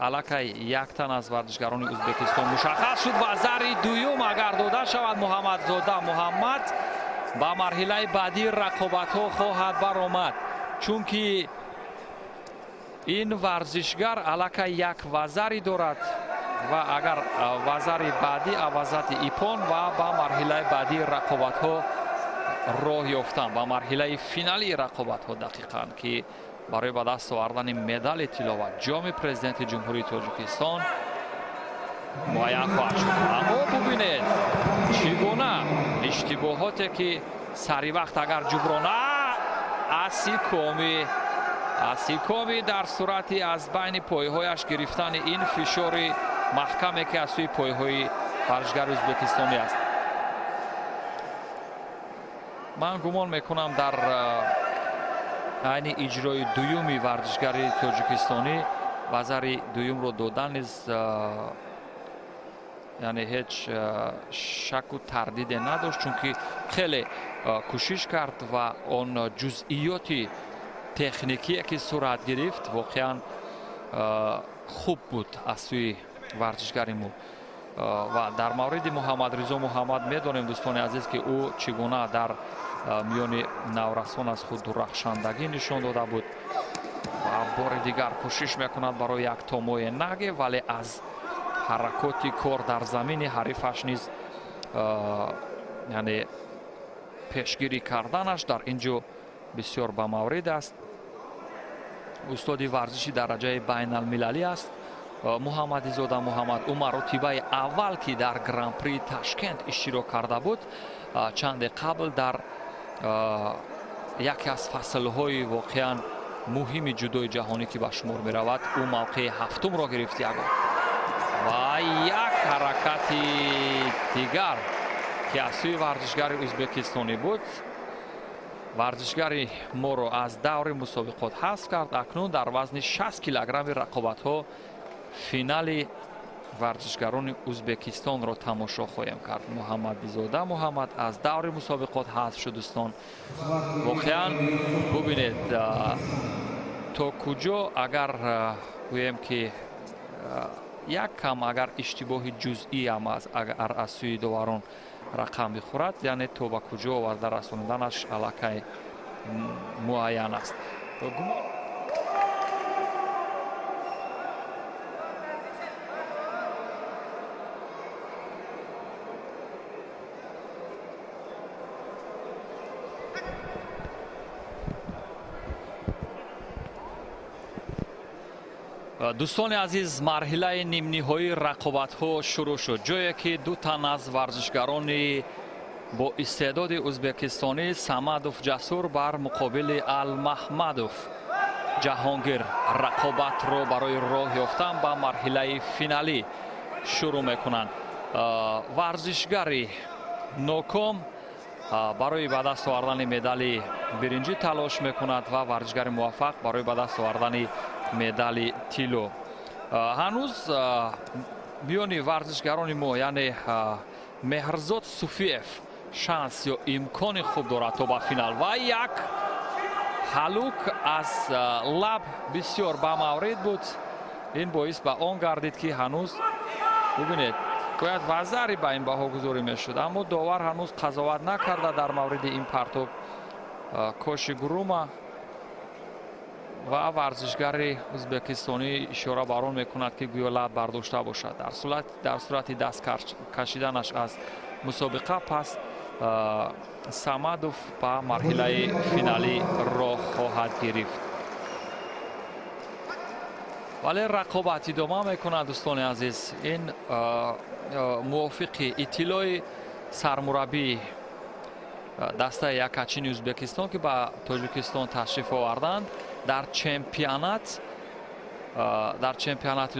аллакай як тан аз варзишгарони Ӯзбекистон мушаххас шуд ва зари дуюм агар дода шавад, Муҳаммадзода Муҳаммад ба марҳилаи баъдии рақобатҳо хоҳад баромад, чунки ин варзишгар аллакай як вазари дорад ва агар вазари баъдӣ авазати ипон ва ба марҳилаи баъдии рақобатҳо роҳ ёфтан, ба марҳилаи финалии рақобатҳо дақиқан, ки барои ба даст овардани медали тилло ва ҷоми президенти Ҷумҳурии Тоҷикистон муайян хоҳад шуд. Аммо бубинед чӣ гуна иштибоҳоте ки сари вақт агар ҷуброна асикоми дар сурати аз байни пойҳояш гирифтани ин фишори маҳкаме ки аз сӯи пойҳои варзишгари ӯзбекистонӣ аст. Ман гумон мекунам дар айни иҷрои дуюми варзишгари тоҷикистонӣ вазари дуюмро додан низ яъне ҳеҷ шаку тардиде надошт, чунки хеле кӯшиш кард ва он ҷузъиёти техникие ки сурат гирифт воқеан хуб буд аз сӯи варзишгари мо. Ва дар мавриди Муҳаммадризо Муҳаммад медонем, дӯстони азиз, ки ӯ чӣ гуна дар миёни наврасон аз худ дурахшандагӣ нишон дода буд ва бори дигар кӯшиш мекунад барои як томои наге, вале аз ҳаракоти кор дар замини ҳарифаш низ яъне пешгирӣ карданаш дар ин ҷо бисёр ба маврид аст. Устоди варзиши дараҷаи байналмилалӣ аст Муҳаммадизода Муҳаммад. Ӯ маротибаи аввал ки дар Гран-при Ташкент иштирок карда буд, чанде қабл дар яке аз фаслҳои воқеан муҳими ҷудои ҷаҳонӣ ки ба шумор меравад, ӯ мавқеи ҳафтумро гирифт ягон. Ва як ҳаракати дигар ки аз сӯи варзишгари ӯзбекистонӣ буд, варзишгари моро аз даври мусобиқот ҳазф кард. Акнун дар вазни 60 килограмми рақобатҳо финали варзишгарони Ӯзбекистонро тамошо хоҳем кард. Муҳаммадизода Муҳаммад аз даври мусобиқот ҳазф шуд, дӯстон. Воқеан бубинед то куҷо агар гӯем ки як кам агар иштибоҳи ҷузъӣ ҳам агар аз сӯи доварон рақам бихӯрад, яъне то ба куҷо оварда расониданаш аллакай муайян аст. Дӯстони азиз, марҳилаи нимниҳоии рақобатҳо шурӯъ шуд, ҷое ки ду тан аз варзишгарони бо истеъдоди ӯзбекистонӣ Самадов Ҷасур бар муқобили Алмаҳмадов Ҷаҳонгир рақобатро барои роҳ ёфтан ба марҳилаи финалӣ шурӯъ мекунанд. Варзишгари ноком барои ба даст овардани медали биринҷӣ талош мекунад ва варзишгари муваффақ барои ба даст овардани медали тилло. Ҳанӯз миёни варзишгарони мо, яъне Меҳрзод Суфиев шанс ё имкони хуб дорад то ба финал ва як ҳалук аз лаб бисёр ба маврид буд. Ин боис ба он гардид, ки ҳанӯз бубинед, бояд вазари ба ин баҳогузорӣ мешуд, аммо довар ҳанӯз қазоват накарда дар мавриди ин партоб коши гурума ва варзишгари ӯзбекистонӣ ишора бар он мекунад, ки гӯё лаб бардошта бошад. Дар сурати даст кашиданаш аз мусобиқа пас Самадов ба марҳилаи финалӣ роҳ хоҳад гирифт. Вале рақобат идома мекунад, дӯстони азиз. Ин мувофиқи иттилои сармураббии дастаи якачини Ӯзбекистон, ки ба Тоҷикистон ташриф оварданд, дар чемпионати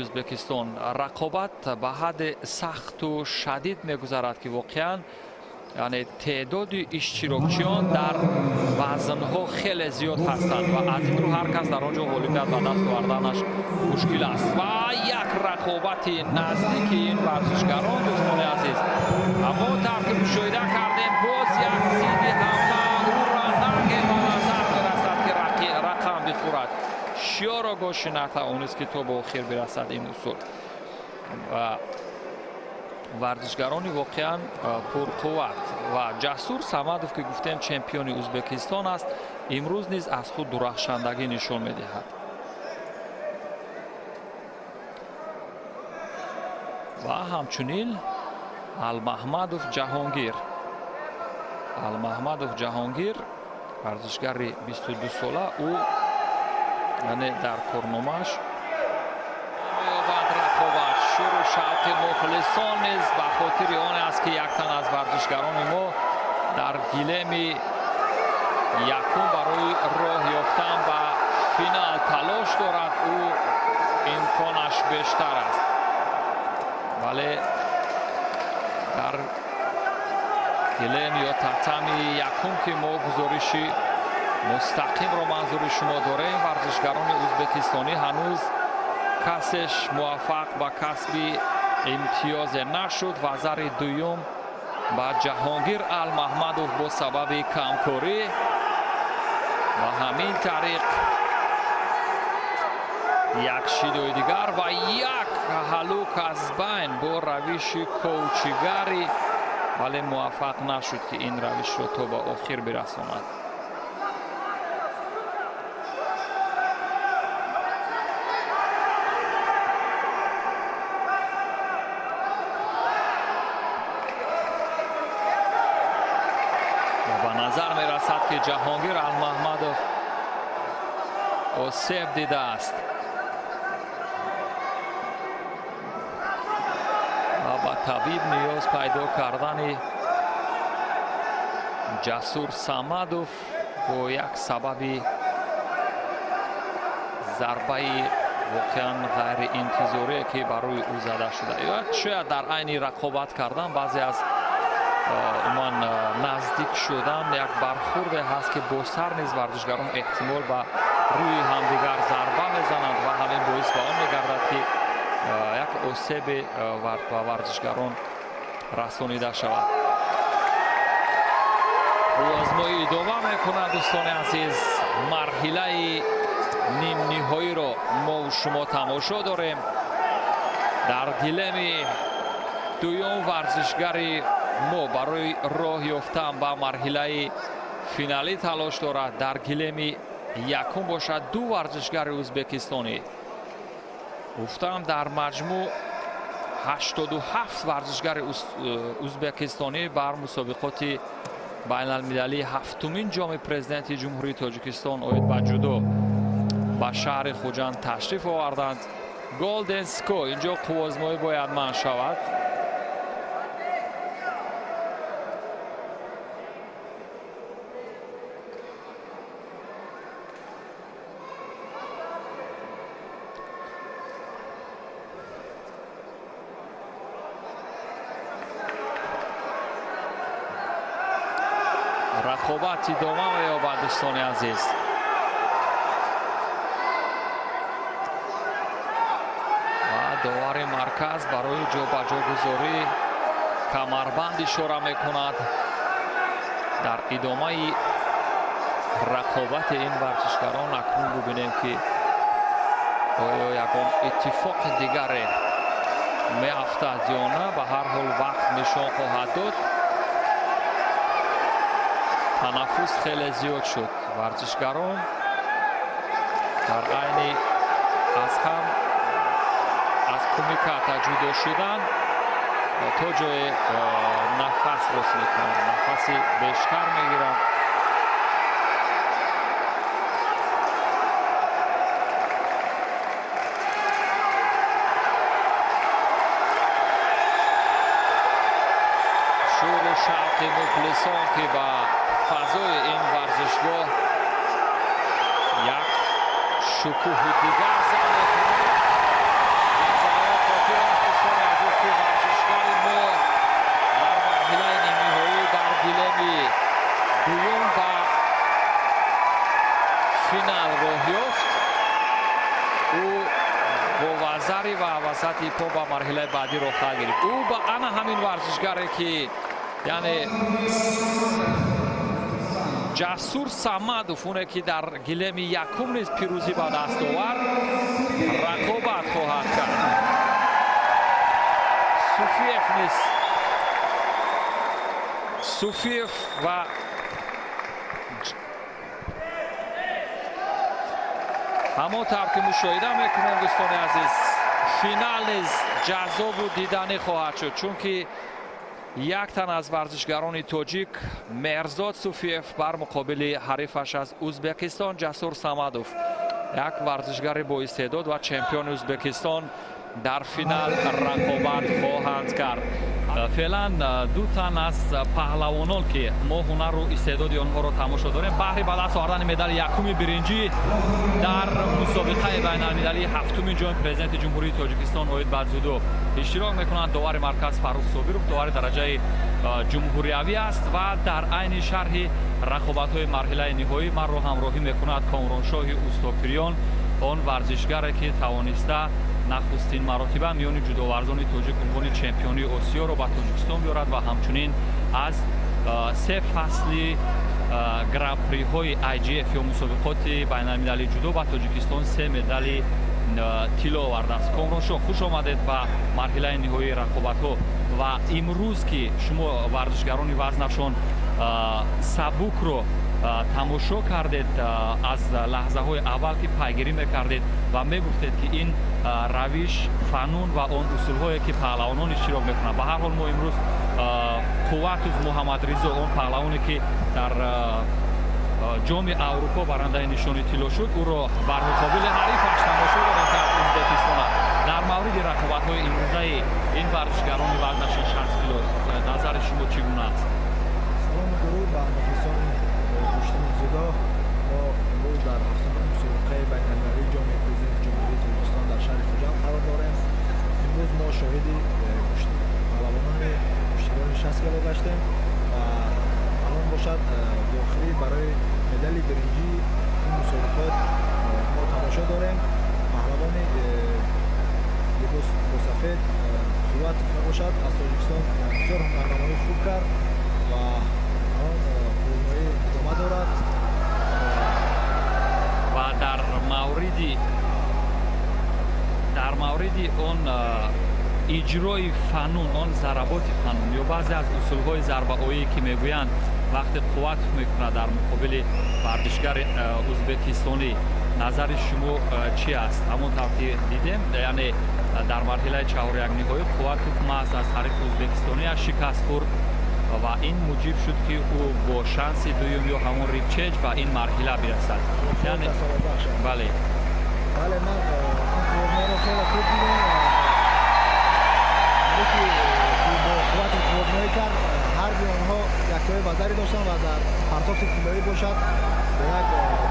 Ӯзбекистон рақобат ба ҳадди сахту шадид мегузарад, ки воқеан яъне теъдоди иштирокчиён дар вазнҳо хеле зиёд ҳастанд ва аз ин рӯ ҳар кас дар он ҷо ғолибият ба даст оварданаш мушкил аст. Ва як рақобати наздики ин варзишгарон, дӯстони азиз, аммо тавр ки мушоҳида кардем, боз як зидди ҳамла ӯро наге ба назар мерасад, ки рақам бихӯрад. Шиёро гоши натавонист, ки то ба охир бирасад ин усул. Варзишгарони воқеан пурқувват ва Ҷасур Самадов, ки гуфтем чемпиони Ӯзбекистон аст, имрӯз низ аз худ дурахшандагӣ нишон медиҳад. Ва ҳамчунин Алмаҳмадов Ҷаҳонгир. Алмаҳмадов Ҷаҳонгир варзишгари 22 сола, ӯ яъне дар корномааш рақобат шуру шавқи мухлисон низ ба хотири он аст, ки як тан аз варзишгарони мо дар гилеми якум барои роҳ ёфтан ба финал талош дорад, ӯ имконаш бештар аст. Вале дар гилем ё татами якум, ки мо гузориши мустақимро манзури шумо дорем, варзишгарони ӯзбекистонӣ ҳанӯз касеш муваффақ ба касби имтиёзе нашуд. Вазари дуюм ба Ҷаҳонгир Алмаҳмадов бо сабаби камкорӣ ва ҳамин тариқ як шидои дигар ва як ҳалук аз байн бо равиши коучигарӣ, вале муваффақ нашуд, ки ин равишро то ба охир бирасонад. Ба назар мерасад, ки Ҷаҳонгир Алмаҳмадов осеб дидааст ва ба табиб ниёз пайдо кардани Ҷасур Самадов бо як сабаби зарбаи воқеан ғайриинтизорие, ки барои ӯ зада шуда. Ё шояд дар айни рақобат кардан баъзе аз умуман наздик шудан як бархурде ҳаст, ки бо сар низ варзишгарон эҳтимол ба рӯи ҳамдигар зарба мезананд ва ҳамин боис ба он мегардад, ки як осебе ба варзишгарон расонида шавад. Озмоӣ идома мекунад, дӯстони азиз. Марҳилаи нимниҳоиро мо шумо тамошо дорем. Дар дилеми дуюм варзишгари мо барои роҳ ёфтан ба марҳилаи финалӣ талош дорад. Дар гилеми якум бошад ду варзишгари ӯзбекистонӣ. Гуфтам, дар маҷмӯъ 87 варзишгари ӯзбекистонӣ бар мусобиқоти байналмилалии ҳафтумин ҷоми президенти Ҷумҳурии Тоҷикистон оид ба ҷудо ба шаҳри Хуҷанд ташриф оварданд. Golden Score инҷо қуввозмоӣ бояд манъ шавад. Рақобат идома меёбад, дӯстони азиз. Ва довари марказ барои ҷобаҷогузорӣ камарбанд ишора мекунад. Дар идомаи рақобати ин варзишгарон акнун бубинем, ки оё ягон иттифоқи дигаре меафтад ё на. Ба ҳар ҳол вақт нишон хоҳад дод. Танаффус хеле зиёд шуд. Варзишгарон дар айни аз ҳам аз кумиката ҷудо шудан то ҷое нафас рост мекунанд, нафаси бештар мегиранд. Шӯру шавқи мухлисон, ки ба фазои ин варзишгоҳ як шукӯҳи дигар зам мекунад. Ва барои хотир аст, дӯстони азиз, ки варзишгари мо дар марҳилаи нимниҳоӣ дар гилеми дуюм ба финал роҳ ёфт. Ӯ бо вазари ва васати по ба марҳилаи баъдӣ роҳ хоҳад гирифт. Ӯ ба ана ҳамин варзишгаре, ки яъне Ҷасур Самадов, оне ки дар гилеми якум низ пирӯзӣ ба даст овард, рақобат хоҳад кард. Суфиев низ, Суфиев ва ҳамон тавр ки мушоҳида мекунем, дӯстони азиз, финал низ ҷаззобу диданӣ хоҳад шуд, чунки як тан аз варзишгарони тоҷик Меҳрзод Суфиев бар муқобили ҳарифаш аз Ӯзбекистон Ҷасур Самадов, як варзишгари боистеъдод ва чемпиони Ӯзбекистон, дар финал рақобат хоҳанд кард. Феълан ду тан аз паҳлавонон, ки мо ҳунару истеъдоди онҳоро тамошо дорем, баҳри ба даст овардани медали якуми биринҷӣ дар мусобиқаи байналмилалии ҳафтуми ҷоми президенти Ҷумҳурии Тоҷикистон оид ба дзюдо иштирок мекунанд. Довари марказ Фаррух Собиров довари дараҷаи ҷумҳуриявӣ аст ва дар айни шарҳи рақобатҳои марҳилаи ниҳоӣ манро ҳамроҳӣ мекунад Комроншоҳи Устопирён, он варзишгаре ки тавониста нахустин маротиба миёни ҷудоварзони тоҷик унвони чемпионии Осиёро ба Тоҷикистон биёрад ва ҳамчунин аз се фасли гран-приҳои IGF ё мусобиқоти байналмилалии ҷудо ба Тоҷикистон се медали тилло овардааст. Комроншоҳ, хуш омадед ба марҳилаи ниҳоии рақобатҳо. Ва имрӯз ки шумо варзишгарони вазнашон сабукро тамошо кардед, аз лаҳзаҳои аввал ки пайгирӣ мекардед ва мегуфтед, ки ин равиш, фанун ва он усулҳое ки паҳлавонон иштирок мекунанд, ба ҳар ҳол мо имрӯз Қувватов Муҳаммадризо, он паҳлавоне ки дар ҷоми Аврупо барандаи нишони тилло шуд, ӯро бар муқобили ҳарифаш тамошо дорем, ки аз Ӯзбекистон аст. Дар мавриди рақобатҳои имрӯзаи ин варзишгарони вазнашон 60 кило назари шумо чӣ гуна аст? Салому дуруд ба мухлисони гӯштини дзюдо. Мо имрӯз дар ҳафтуми мусобиқаи байналмилалии ҷоми президенти Ҷумҳурии Тоҷикистон дар шаҳри Хуҷанд қарор дорем. Имрӯз мо шоҳиди паҳлавонони гӯштирони 60 кило гаштем ва алон бошад дохилӣ барои медали биринҷии ин мусобиқот мо тамошо дорем. Паҳлавони либос босафед Қувватов мебошад, аз Тоҷикистон, бисёр ҳунарнамоӣ хуб кард ва он қувваи идома дорад. Ва дар мавриди он иҷрои фанун, он заработи фанун ё баъзе аз усулҳои зарбаоӣ, ки мегӯянд вақте Қувватов мекунад дар муқобили варзишгари ӯзбекистонӣ, назари шумо чӣ аст? Ҳамон тавр ки дидем, яъне дар марҳилаи чаҳорякниҳоӣ Қувватов маҳз аз ҳарифи ӯзбекистониаш шикаст хӯрд ва ин муҷиб шуд, ки ӯ бо шанси дуюм ё ҳамон репешаж ба ин марҳила бирасад. Яъне бале. Бале, ман қувватноиро хеле хуб дидем. Ҳарифи бо қуввати қувватноӣ кард, ҳар дуи онҳо яктои вазари доштанд ва дар партофти тиллоӣ бошад бо як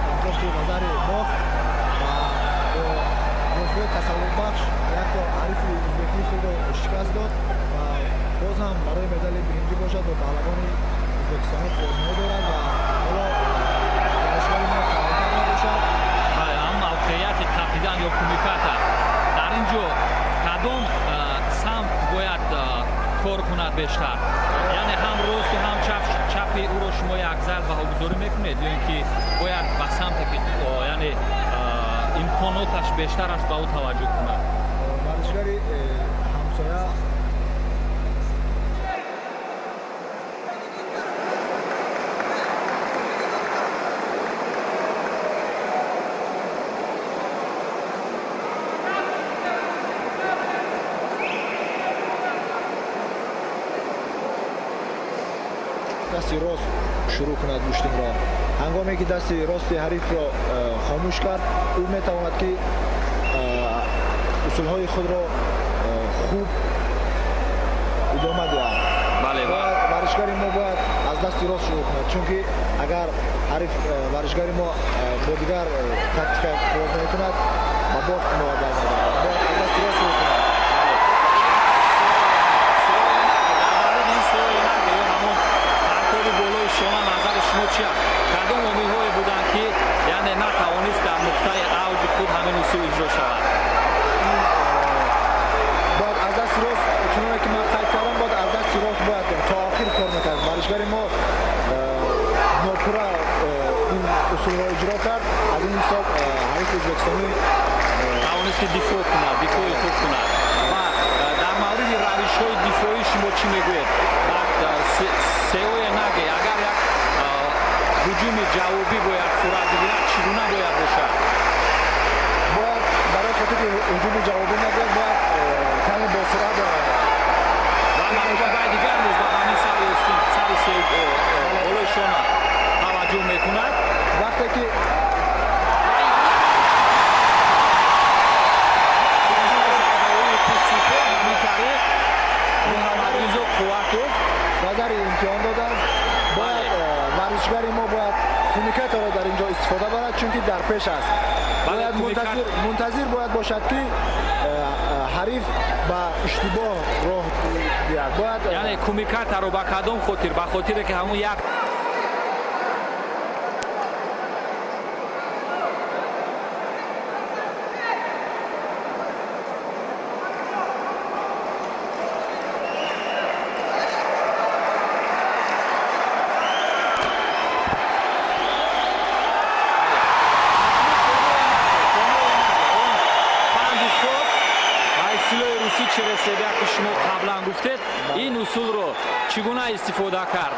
партофти вазари бохт ва бо роҳҳои тасаввурбахш якто ҳарифи ӯзбекии худро шикаст дод ва боз ҳам барои медали биринҷӣ бошад бо паҳлавони ӯзбекистонӣ қувватноӣ дорад ва ҳоло варзишгари мо фаъолтар мебошад. Бале, ҳам мавқеияти қапидан ё кумиката дар ин ҷо кадом самт бояд кор кунад бештар? Яъне ҳам росту ҳам чапи ӯро шумо якзард баҳогузорӣ мекунед ё ин ки бояд ба самте ки яъне имконоташ бештар аст ба ӯ таваҷҷӯҳ кунад? Варзишгари ҳамсоя дасти рост шурӯъ кунад гӯштинро. Ҳангоме ки дасти рости ҳарифро хомӯш кард, ӯ метавонад ки усулҳои худро хуб идома диҳад. Варзишгари мо бояд аз дасти рост шурӯъ кунад, чунки агар ҳариф варзишгари мо бо дигар тактика қувватноӣ кунад, ба бохт муваддал мегардад. Бояд аз дасти рост шурӯъ кунад. Болои шона назари шумо чи аст? Кадом омилҳое буданд ки яъне натавонист дар нуқтаи авҷи худ ҳамин усул иҷро шавад? Бояд аз дасти рост, чуноне ки ман қайд кардам, бояд аз дасти рост бояд то охир кор мекард. Варзишгари мо нопурра ин усулро иҷро кард. Аз ин ҳисоб ҳарифи ӯзбекистонӣ тавонист ки дифоъ кунад, дифои хуб кунад. Ва дар мавриди равишҳои дифоӣ шумо чӣ мегӯед? Сеоя наге, агар як ҳуҷуми ҷавобӣ бояд сурат бигирад, чӣ гуна бояд бошад? Бояд барои хотир ки ҳуҷуми ҷавобӣ нагирад, бояд каме бо суръат ва маротибаи дигар низ ба ҳамин сари болои шона таваҷҷӯҳ мекунад. Вақте ки Қувватов вазари имтиҳон доданд, бояд варзишгари мо бояд кумикаторо дар ин ҷо истифода барад, чунки дар пеш аст. Бояд мунтазир бояд бошад ки ҳариф ба иштибоҳ роҳ диҳад. Бояд яъне кумикаторо ба кадом хотир? Ба хотире ки ҳамон як шумо қаблан гуфтед, ин усулро чӣ гуна истифода кард?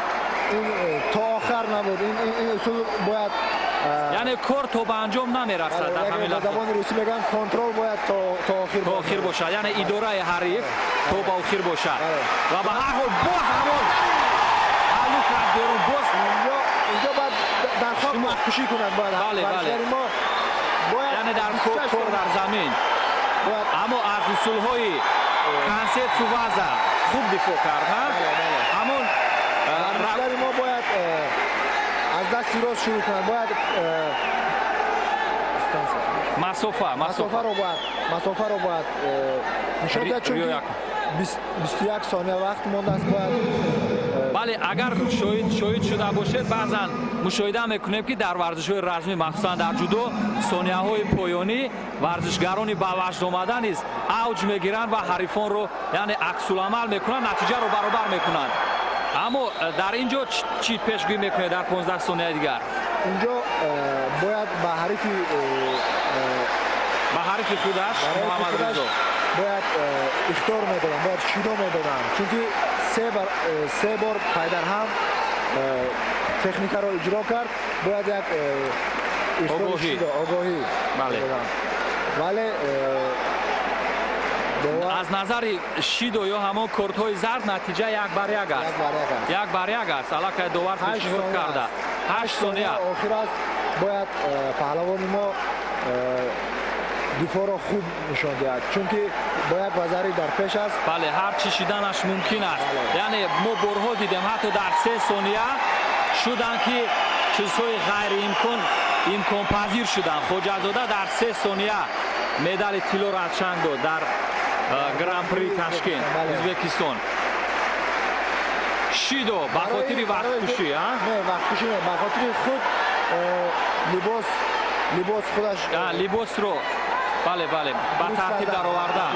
То охар набуд. Ин усул бояд яъне кор то ба анҷом намерасад. Дар ҳамин лаҳза забони русӣ мегӯянд контрол бояд то охир то охир бошад, яъне идораи ҳариф то ба охир бошад. Ва ба ҳар ҳол боз ҳамон алук аз берун боз инҷо бояд дар хок махкушӣ кунад. Бояд варзишгари мо бояд яъне дар кор дар замин, аммо аз усулҳои консепсу ваза хуб дифоъ кард. Ҳамон варзишгари мо бояд аз дасти рост шурӯъ кунад, бояд масофаро бояд нишон диҳад, чунки 21 сония вақт мондааст. Бояд бале, агар шоҳид шуда бошед, баъзан мушоҳида мекунем ки дар варзишҳои размӣ, махсусан дар ҷудо, сонияҳои поёнӣ варзишгарони ба ваҷд омада низ авҷ мегиранд ва ҳарифонро яъне аксуламал мекунанд, натиҷаро баробар мекунанд. Аммо дар ин ҷо чӣ пешгӯӣ мекунед дар 15 сонияи дигар? Инҷо бояд ба ҳарифи худаш Муҳаммад Ризо бояд ихтор медоданд, бояд шидо медоданд, чунки се бор пайдарҳам техникаро иҷро кард. Бояд як огоҳӣ медоданд. Вале аз назари шидо ё ҳамон кортҳои зард натиҷа 1-1 аст. 1-1 аст. Аллакай довар пешниҳод карда. 8 сония охир аст. Бояд паҳлавони мо дифоъро хуб нишон диҳад, чунки бо як вазари дар пеш аст. Бале, ҳар чӣ шиданаш мумкин аст. Яъне мо борҳо дидем, ҳатто дар 3 сония шуданд, ки чизҳои ғайриимкон имконпазир шуданд. Хоҷазода дар 3 сония медали тиллоро аз чанг дод дар Гран-при Ташкент, Ӯзбекистон. Шидо ба хотири вақткушӣ, не, вақткушӣ не, ба хотири худ либос худаш, либосро, бале, бале, ба тартиб даровардан.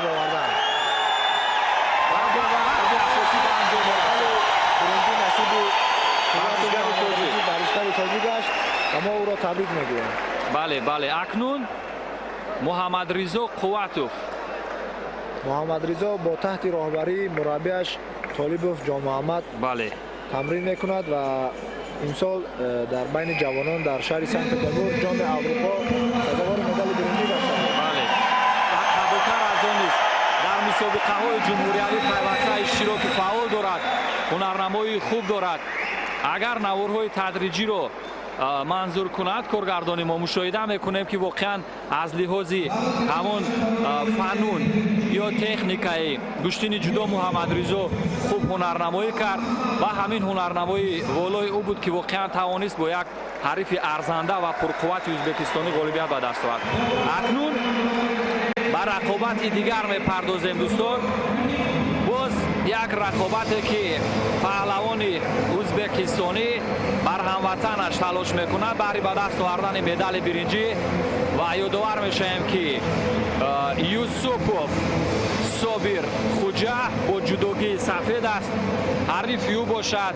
Варди асосӣ ба анҷом мерасад. Биринҷӣ насиби варзишгари тоҷик гашт ва мо ӯро табрик мегӯем. Бале, бале, акнун Муҳаммадризо Қувватов. Муҳаммадризо бо таҳти роҳбарии мураббиаш Толибов Ҷонмуҳаммад, бале, тамрин мекунад ва имсол дар байни ҷавонон дар шаҳри Санкт Петербург Ҷоми Аврупо сазовори медали биринҷӣ гаштанд. Бале, ва қабултар аз он низ дар мусобиқаҳои ҷумҳуриявӣ пайваста иштироки фаъол дорад, ҳунарнамоии хуб дорад. Агар наворҳои тадриҷиро манзур кунад коргардони мо, мушоҳида мекунем, ки воқеан аз лиҳози ҳамон фанун ё техникаи гӯштини ҷудо Муҳаммадризо хуб ҳунарнамоӣ кард ва ҳамин ҳунарнамоии волои ӯ буд, ки воқеан тавонист бо як ҳарифи арзанда ва пурқуввати ӯзбекистонӣ ғолибият ба даст овард. Акнун ба рақобати дигар мепардозем, дӯстон. Боз як рақобате, ки паҳлавони ӯзбекистонӣ бар ҳамватанаш талош мекунад баҳри ба даст овардани медали биринҷӣ. Ва ёдовар мешавем, ки Юсупов Собир Хуҷа бо ҷудогии сафед аст, ҳарифи ӯ бошад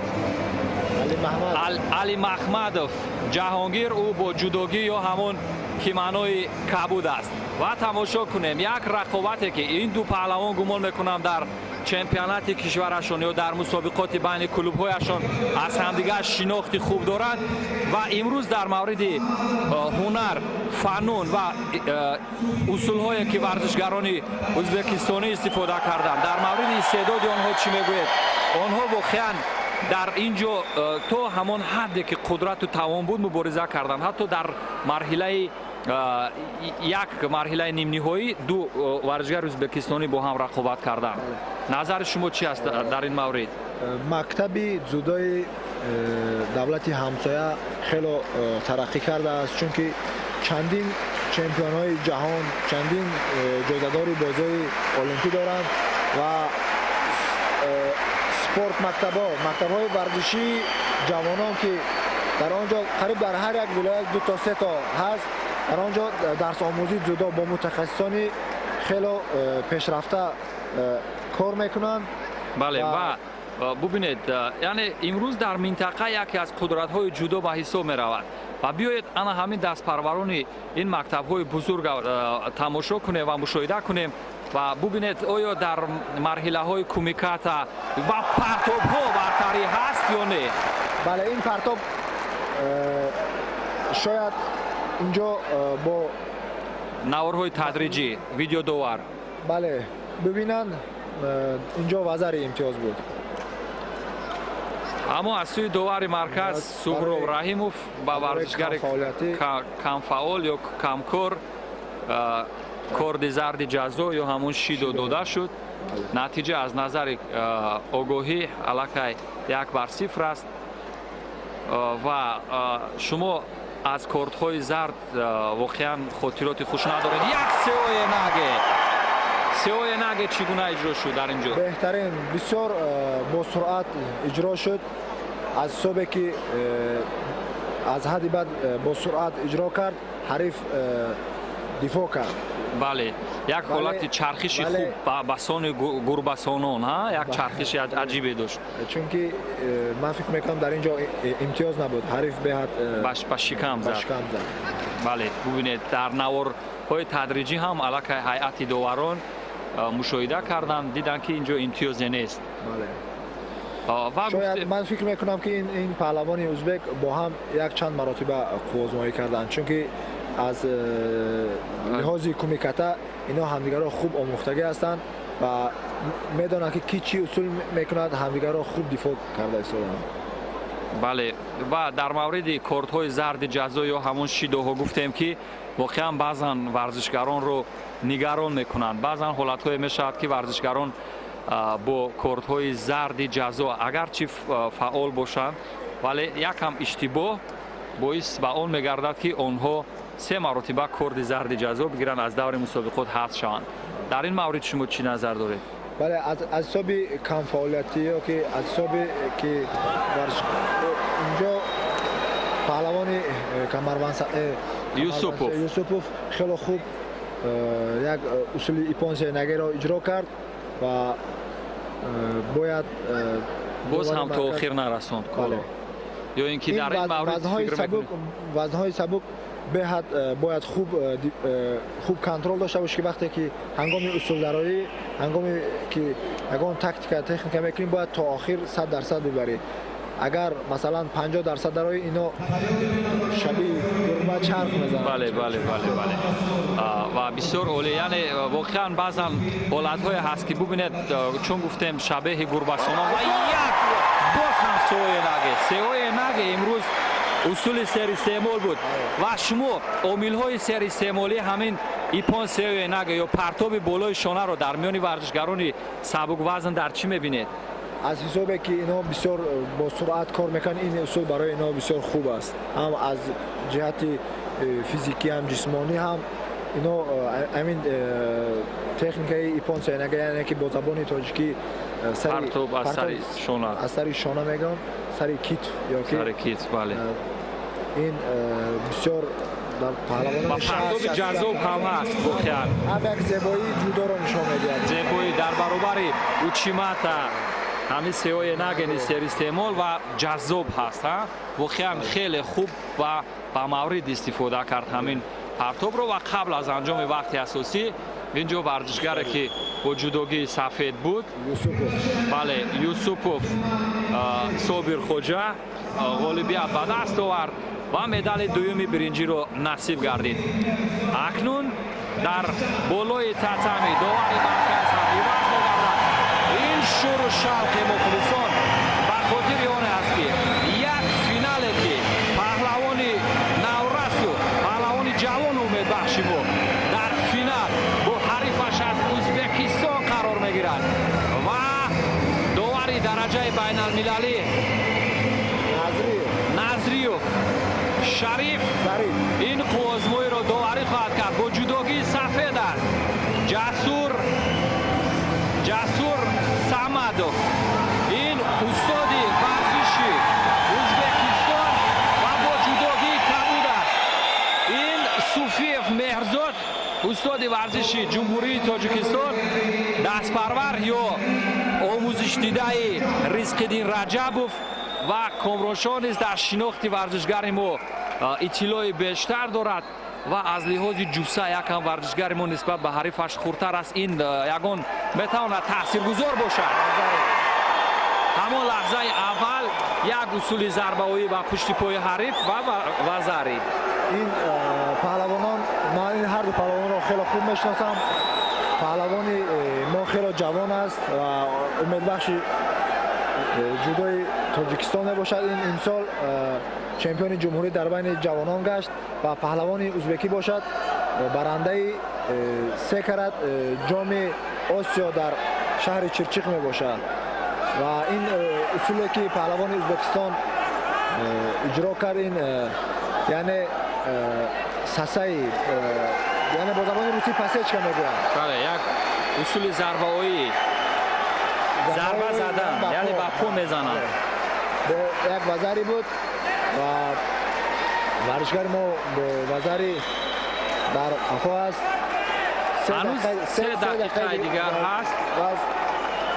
Алимаҳмадов Ҷаҳонгир, ӯ бо ҷудогӣ ё ҳамон киманои кабуд аст. Ва тамошо кунем як рақобате, ки ин ду паҳлавон, гумон мекунам, дар чемпионати кишварашон ё дар мусобиқоти байни клубҳояшон аз ҳамдигар шинохти хуб доранд ва имрӯз дар мавриди ҳунар, фанун ва усулҳое, ки варзишгарони ӯзбекистонӣ истифода карданд, дар мавриди истеъдоди онҳо чӣ мегӯед? Онҳо воқеан дар ин ҷо то ҳамон ҳадде, ки қудрату тавон буд, мубориза карданд. Ҳатто дар марҳилаи як марҳилаи нимниҳоӣ ду варзишгари ӯзбекистонӣ бо ҳам рақобат карданд. Назари шумо чӣ аст дар ин маврид? Мактаби ҷудои давлати ҳамсоя хело тараққӣ кардааст, чунки чандин чемпионҳои ҷаҳон, чандин ҷоизадори бозиҳои олимпӣ доранд ва спорт мактабҳо, мактабҳои варзишии ҷавонон, ки дар он ҷо қариб дар ҳар як вилоят 2 то 3 то ҳаст, дар он ҷо дарсомӯзии ҷудо бо мутахассисони хело пешрафта кор мекунанд. Бале, ва бубинед, яъне имрӯз дар минтақа яке аз қудратҳои ҷудо ба ҳисоб меравад. Ва биёед ана ҳамин дастпарварони ин мактабҳои бузург тамошо кунем ва мушоҳида кунем ва бубинед, оё дар марҳилаҳои кумиката ва партобҳо бартарӣ ҳаст ё не. Бале, ин партоб шояд инҷо бо наворҳои тадриҷӣ видеодовар, бале, бибинанд, инҷо вазари имтиёз буд. Аммо аз сӯи довари марказ Суҳроб Раҳимов ба варзишгари камфаъол ё камкор корди зарди ҷазо ё ҳамон шидо дода шуд. Натиҷа аз назари огоҳӣ аллакай 1-0 аст ва шумо аз кортҳои зард воқеан хотироти хуш надоред. Як сеоенаге, сеоенаге чӣ гуна иҷро шуд дар ин ҷо? Беҳтарин, бисёр бо суръат иҷро шуд. Аз ҳисобе ки аз ҳадди бад бо суръат иҷро кард, ҳариф дифоъ кард. Бале, як ҳолати чархиши хуб басони гурбасонон, як чархиши аҷибе дошт. Чунки ман фикр мекунам, дар ин ҷо имтиёз набуд, ҳариф беҳад ба шикам зад. Бале, бубинед, дар наворҳои тадриҷӣ ҳам аллакай ҳайати доварон мушоҳида карданд, диданд, ки ин ҷо имтиёзе нест. Шояд ман фикр мекунам, ки ин паҳлавони ӯзбек бо ҳам як чанд маротиба қуввозмоӣ карданд, чунки аз лиҳози кумиката ино ҳамдигарро хуб омӯхтагӣ ҳастанд ва медонанд, ки ки чӣ усул мекунад, ҳамдигарро хуб дифоъ карда истоданд. Бале, ва дар мавриди кортҳои зарди ҷазо ё ҳамон шидоҳо гуфтем, ки воқеан баъзан варзишгаронро нигарон мекунанд. Баъзан ҳолатҳое мешавад, ки варзишгарон бо кортҳои зарди ҷазо агарчи фаъол бошанд, вале якам иштибоҳ боис ба он мегардад, ки онҳо се маротиба корди зарди ҷазо бигиранд, аз даври мусобиқот ҳазф шаванд. Дар ин маврид шумо чӣ назар доред? Бале, аз ҳисоби камфаъолиятӣ ё ки аз ҳисоби ки инҷо паҳлавони камарбанд Юсупов Юсупов хеле хуб як усули иппон сеои-нагэро иҷро кард ва бояд боз ҳам то охир нарасонд корро, ё ин ки дар ин маврид вазнҳои сабук беҳад бояд хуб контрол дошта бошӣ, ки вақте ки ҳангоми усулдароӣ, ҳангоме ки ягон тактика, техника мекунӣ, бояд то охир 100% бибарӣ. Агар масалан 50% дарои, ино шабеҳи гурба чарх мезананд. Бале, бале, бале, бале, ва бисёр олӣ. Яъне воқеан баъзан ҳолатҳое ҳаст, ки бубинед, чун гуфтем, шабеҳи гурбасонон. Ва як боз ҳам сеои-наге, сеои-наге имрӯз усули серистеъмол буд. Ва шумо омилҳои серистеъмолии ҳамин иппон сеои-наге ё партоби болои шонаро дар миёни варзишгарони сабуквазн дар чӣ мебинед? Аз ҳисобе ки инҳо бисёр бо суръат кор мекунанд, ин усул барои инҳо бисёр хуб аст, ҳам аз ҷиҳати физикӣ, ҳам ҷисмонӣ. Ҳам ино ҳамин техникаи иппон сеои-наге, яъне ки бо забони тоҷикӣ партоб аз сари шона, аз сари шона мегӯям, сари китф ё ки сари китф, бале. Ин бисёр дар паҳлавонони ва партоби ҷаззоб ҳам ҳаст воқеан. Ҳам як зебоии ҷудоро нишон медиҳад. Зебоӣ дар баробари учимата ҳамин сеои-наге низ серистеъмол ва ҷаззоб ҳаст. Воқеан хеле хуб ва ба маврид истифода кард ҳамин партобро. Ва қабл аз анҷоми вақти асосӣ инҷо варзишгаре, ки бо ҷудогии сафед буд, бале, Юсупов Собир Хоҷа ғолибият ба даст овард ва медали дуюми биринҷиро насиб гардид. Акнун дар болои татами довари марказ ҳам иваз мегардад. Ин шуру шавқи мухлисон ба хотири оне аст, ки як финале, ки паҳлавони наврасу паҳлавони ҷавону умедбахши мо дар финал бо ҳарифаш аз Ӯзбекистон қарор мегирад ва довари дараҷаи байналмилалӣ Назриев Шариф ин қувваозмоиро доварӣ хоҳад кард. Бо ҷудогии сафед аст Ҷасур Самадов, ин устоди варзиши Ӯзбекистон, ва бо ҷудогии кабуд аст ин Суфиев Меҳрзод, устоди варзиши Ҷумҳурии Тоҷикистон, дастпарвар ё омӯзишдидаи Ризқиддин Раҷабов. Ва Комроншоҳ низ дар шинохти варзишгари мо иттилои бештар дорад ва аз лиҳози ҷусса якам варзишгари мо нисбат ба ҳарифаш хурдтар аст. Ин ягон метавонад таъсиргузор бошад. Ҳамон лаҳзаи аввал як усули зарбаоӣ ба пушти пои ҳариф ва вазари. Ин паҳлавонон, ман ин ҳарду паҳлавонро хеле хуб мешиносам. Паҳлавони мо хеле ҷавон аст ва умедбахши ҷудои Тоҷикистон мебошад. Ин имсол чемпиони ҷумҳурӣ дар байни ҷавонон гашт ва паҳлавони узбекӣ бошад, барандаи се карат ҷоми Осиё дар шаҳри Чирчиқ мебошад. Ва ин усуле, ки паҳлавони Ӯзбекистон иҷро кард, ин яъне сасаи, яъне бо забони русӣ подсечка мегӯянд. Бале, як усули зарбаоӣ, зарба задан, яъне ба по мезананд. Бо як вазари буд ва варзишгари мо бо вазари дар қафо аст. Ҳанӯз 3 дақиқаи дигар ҳаст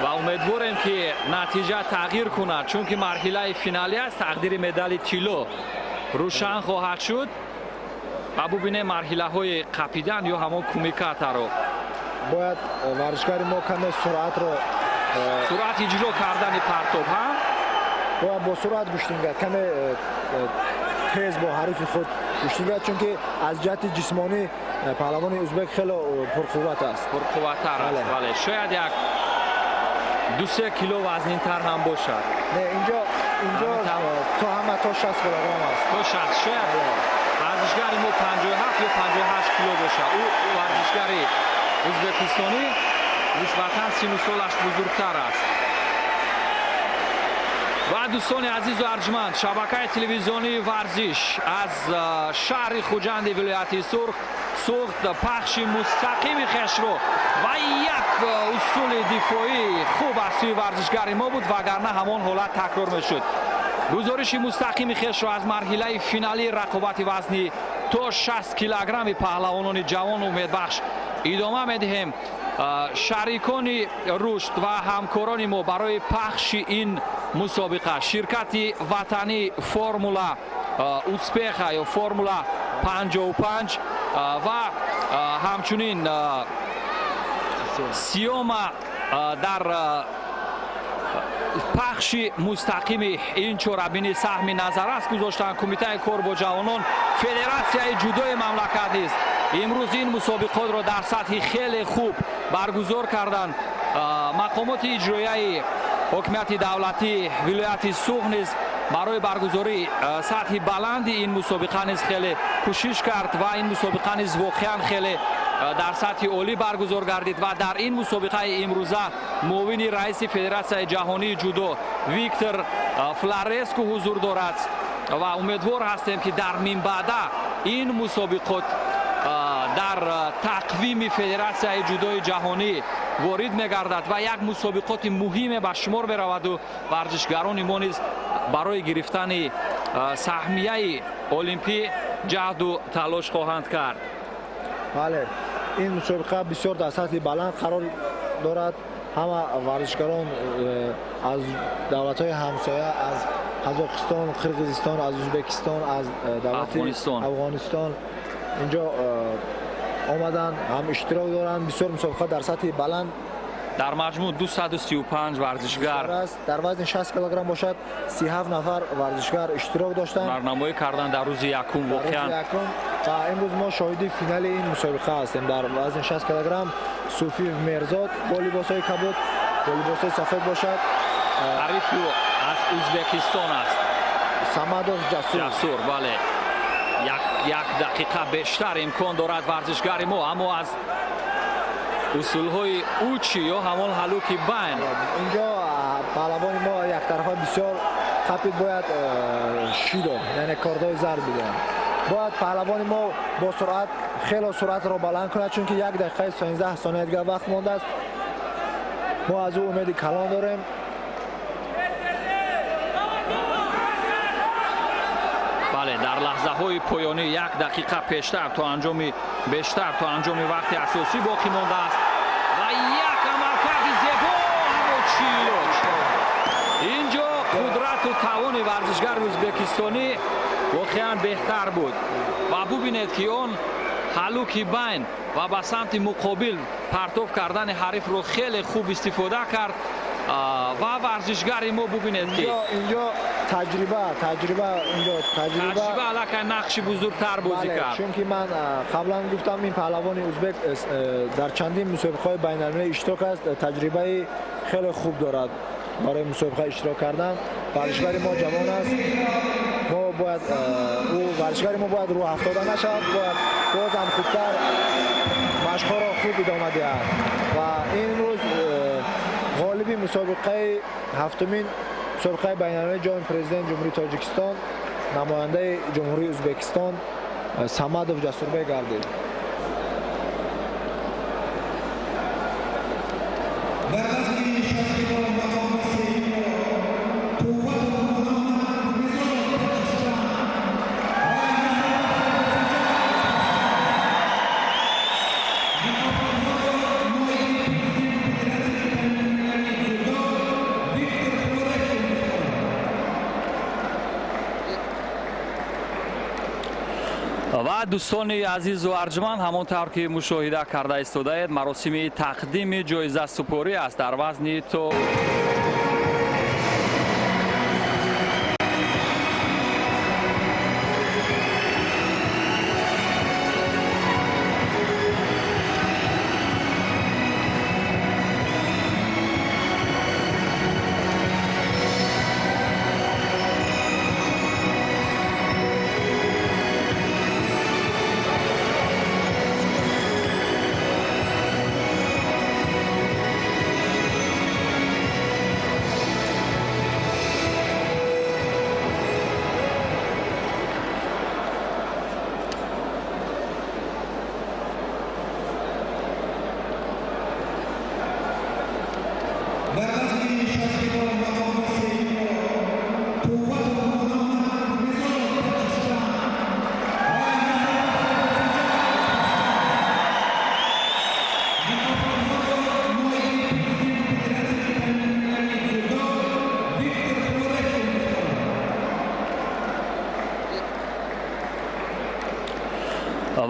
ва умедворем, ки натиҷа тағйир кунад, чунки марҳилаи финалӣ аст, тақдири медали тилло рӯшан хоҳад шуд. Ва бубинем марҳилаҳои қапидан ё ҳамон кумикатаро. Бояд варзишгари мо каме суръатро суръат иҷро кардани партоб ҳа. Бояд бо суръат гӯштин гирад, каме тез бо ҳарифи худ гӯштин гирад, чунки аз ҷиҳати ҷисмонӣ паҳлавони узбек хеле пурқувват аст. Пурқувваттар аст, бале, шояд як 2-3 кило вазнинтар ҳам бошад. Не, инҷо то то 60 килограмм аст. То 60 шояд варзишгари мо 57 ё 58 кило бошад. Ӯ варзишгари ӯзбекистонӣ нисбатан сину солаш бузургтар аст. Ва дӯстони азизу арҷманд, шабакаи телевизионии варзиш аз шаҳри Хуҷанди вилояти Суғд пахши мустақими хешро ва як усули дифоии хуб аз сӯи варзишгари мо буд, вагарна ҳамон ҳолат такрор мешуд. Гузориши мустақими хешро аз марҳилаи финалии рақобати вазни то 60 килограмми паҳлавонони ҷавону умедбахш идома медиҳем. Шарикони рушд ва ҳамкорони мо барои пахши ин мусобиқа ширкати ватанӣ Формула Успеха ё Формула 55 ва ҳамчунин Сиёма дар пахши мустақими ин чорабинӣ саҳми назаррас гузоштанд. Кумитаи кор бо ҷавонон, федератсияи ҷудои мамлакат низ имрӯз ин мусобиқотро дар сатҳи хеле хуб баргузор карданд. Мақомоти иҷроияи ҳокимияти давлатии вилояти Суғд низ барои баргузории сатҳи баланди ин мусобиқа низ хеле кӯшиш кард ва ин мусобиқа низ воқеан хеле дар сатҳи олӣ баргузор гардид. Ва дар ин мусобиқаи имрӯза муовини раиси федератсияи ҷаҳонии ҷудо Виктор Флореску ҳузур дорад ва умедвор ҳастем, ки дар минбаъда ин мусобиқот дар тақвими федератсияи ҷудои ҷаҳонӣ ворид мегардад ва як мусобиқоти муҳиме ба шумор мераваду варзишгарони мо низ барои гирифтани саҳмияи олимпӣ ҷаҳду талош хоҳанд кард. Бале, ин мусобиқа бисёр дар сатҳи баланд қарор дорад. Ҳама варзишгарон аз давлатҳои ҳамсоя, аз Қазоқистон, Қирғизистон, аз Ӯзбекистон, аз давлати Афғонистон инҷо омаданд, ҳам иштирок доранд. Бисёр мусобиқа дар сатҳи баланд. Дар маҷмӯъ 235 варзишгар дар вазни 60 килограмм бошад, 37 нафар варзишгар иштирок доштанд, ҳунарнамоӣ карданд дар рӯзи якум. Воқеан ва имрӯз мо шоҳиди финали ин мусобиқа ҳастем. Дар вазни 60 килограмм Суфиев Мерзод бо либосҳои кабуд, бо либосҳои сафед бошад. Ҳариф аз Ӯзбекистон аст, Самадов Ҷасур. Бале, як дақиқа бештар имкон дорад варзишгари мо, аммо аз усулҳои учи ё ҳамон ҳалуки байн инҷо паҳлавони мо яктарафа бисёр қапид, бояд шидо, яъне кордои зарб бидиҳад. Бояд паҳлавони мо бо суръат, хело суръатро баланд кунад, чунки 1 дақиқаи 16 сония дигар вақт мондааст. Мо аз ӯ умеди калон дорем. Бале, дар лаҳзаҳои поёнӣ 1 дақиқа пештар то анҷоми бештар то анҷоми вақти асосӣ боқӣ мондааст ва як амалкарди зебо, аммо чилоч. Инҷо қудрату тавони варзишгари ӯзбекистонӣ воқеан беҳтар буд ва бубинед, ки он ҳалуки байн ва ба самти муқобил партов кардани ҳарифро хеле хуб истифода кард ва варзишгари мо бубинед, ки инҷо таҷриба инҷо таҷриба аллакай нақши бузургтар бозӣ кард. Чунки ман қаблан гуфтам, ин паҳлавони ӯзбек дар чандин мусобиқаҳои байналмилалӣ иштирок аст, таҷрибаи хеле хуб дорад барои мусобиқа иштирок кардан. Варзишгари мо ҷавон аст, мо бояд ӯ варзишгари мо бояд рӯҳафтода нашавад, бояд боз ҳам хубтар машқҳоро хуб идома диҳад. Ва имрӯз ғолиби мусобиқаи ҳафтумин мусобиқаи байналмилалии ҷоми президенти Ҷумҳурии Тоҷикистон, намояндаи Ҷумҳурии Ӯзбекистон Самадов Ҷасурбек гардид. Ва дӯстони азизу арҷманд, ҳамон тавр ки мушоҳида карда истодаед, маросими тақдими ҷоизасупорӣ аст дар вазни то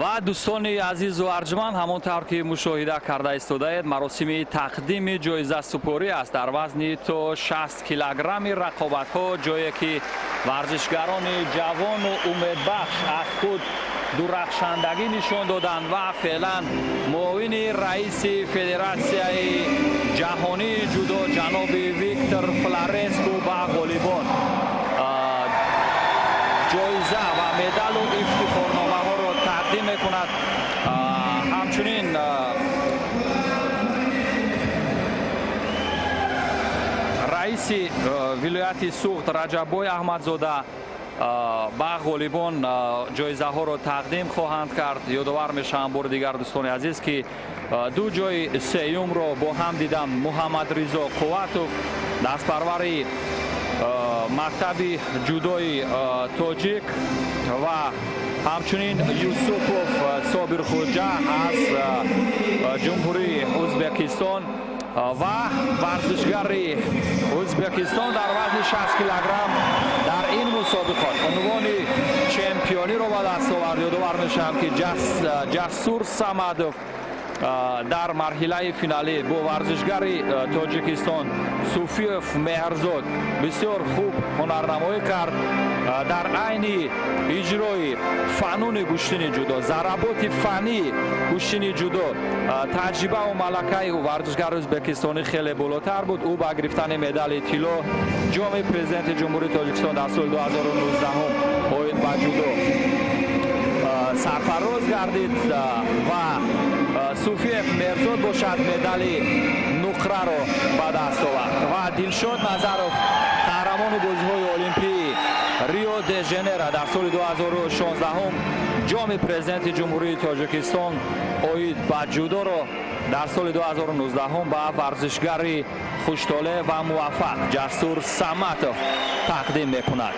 Ва дӯстони азизу арҷманд, ҳамон тавр ки мушоҳида карда истодаед, маросими тақдими ҷоизасупорӣ аст дар вазни то 60 килограмми рақобатҳо, ҷое ки варзишгарони ҷавону умедбахш аз худ дурахшандагӣ нишон доданд ва феълан муовини раиси Федератсияи ҷаҳонии ҷудо ҷаноби Виктор Флореску ба ғолибон ҷоиза ва медалу ифтихорномаҳоро тақдим мекунад. Ҳамчунин раиси вилояти Суғд Раҷаббой Аҳмадзода ба ғолибон ҷоизаҳоро тақдим хоҳанд кард. Ёдовар мешавам бори дигар, дӯстони азиз, ки ду ҷои сеюмро бо ҳам дидам Муҳаммадризо Қувватов, дастпарвари мактаби ҷудои тоҷик, ва ҳамчунин Юсупов Собирхӯҷа аз Ҷумҳурии Ӯзбекистон ва варзишгари Ӯзбекистон дар вазни 60 килограмм дар ин мусобиқот унвони чемпиониро ба даст овард. Ёдовар мешавам, ки Ҷасур Самадов дар марҳилаи финалӣ бо варзишгари Тоҷикистон Суфиев Меҳрзод бисёр хуб ҳунарнамоӣ кард. Дар айни иҷрои фануни гӯштини ҷудо, заработи фаннии гӯштини ҷудо, таҷрибаву малакаи ӯ варзишгари ӯзбекистонӣ хеле болотар буд. Ӯ ба гирифтани медали тилло ҷоми Президенти Ҷумҳурии Тоҷикистон дар соли 2019 оид ба ҷудо сарфароз гардид ва Суфиев Меҳрзод бошад медали нуқраро ба даст овард. Ва Дилшод Назаров, қаҳрамони бозиҳои Олимпии Рио де Жанейро дар соли 2016, ҷоми Президенти Ҷумҳурии Тоҷикистон оид ба ҷудоро дар соли 2019 ба варзишгари хуштолеъ ва муваффақ Ҷасур Саматов тақдим мекунад.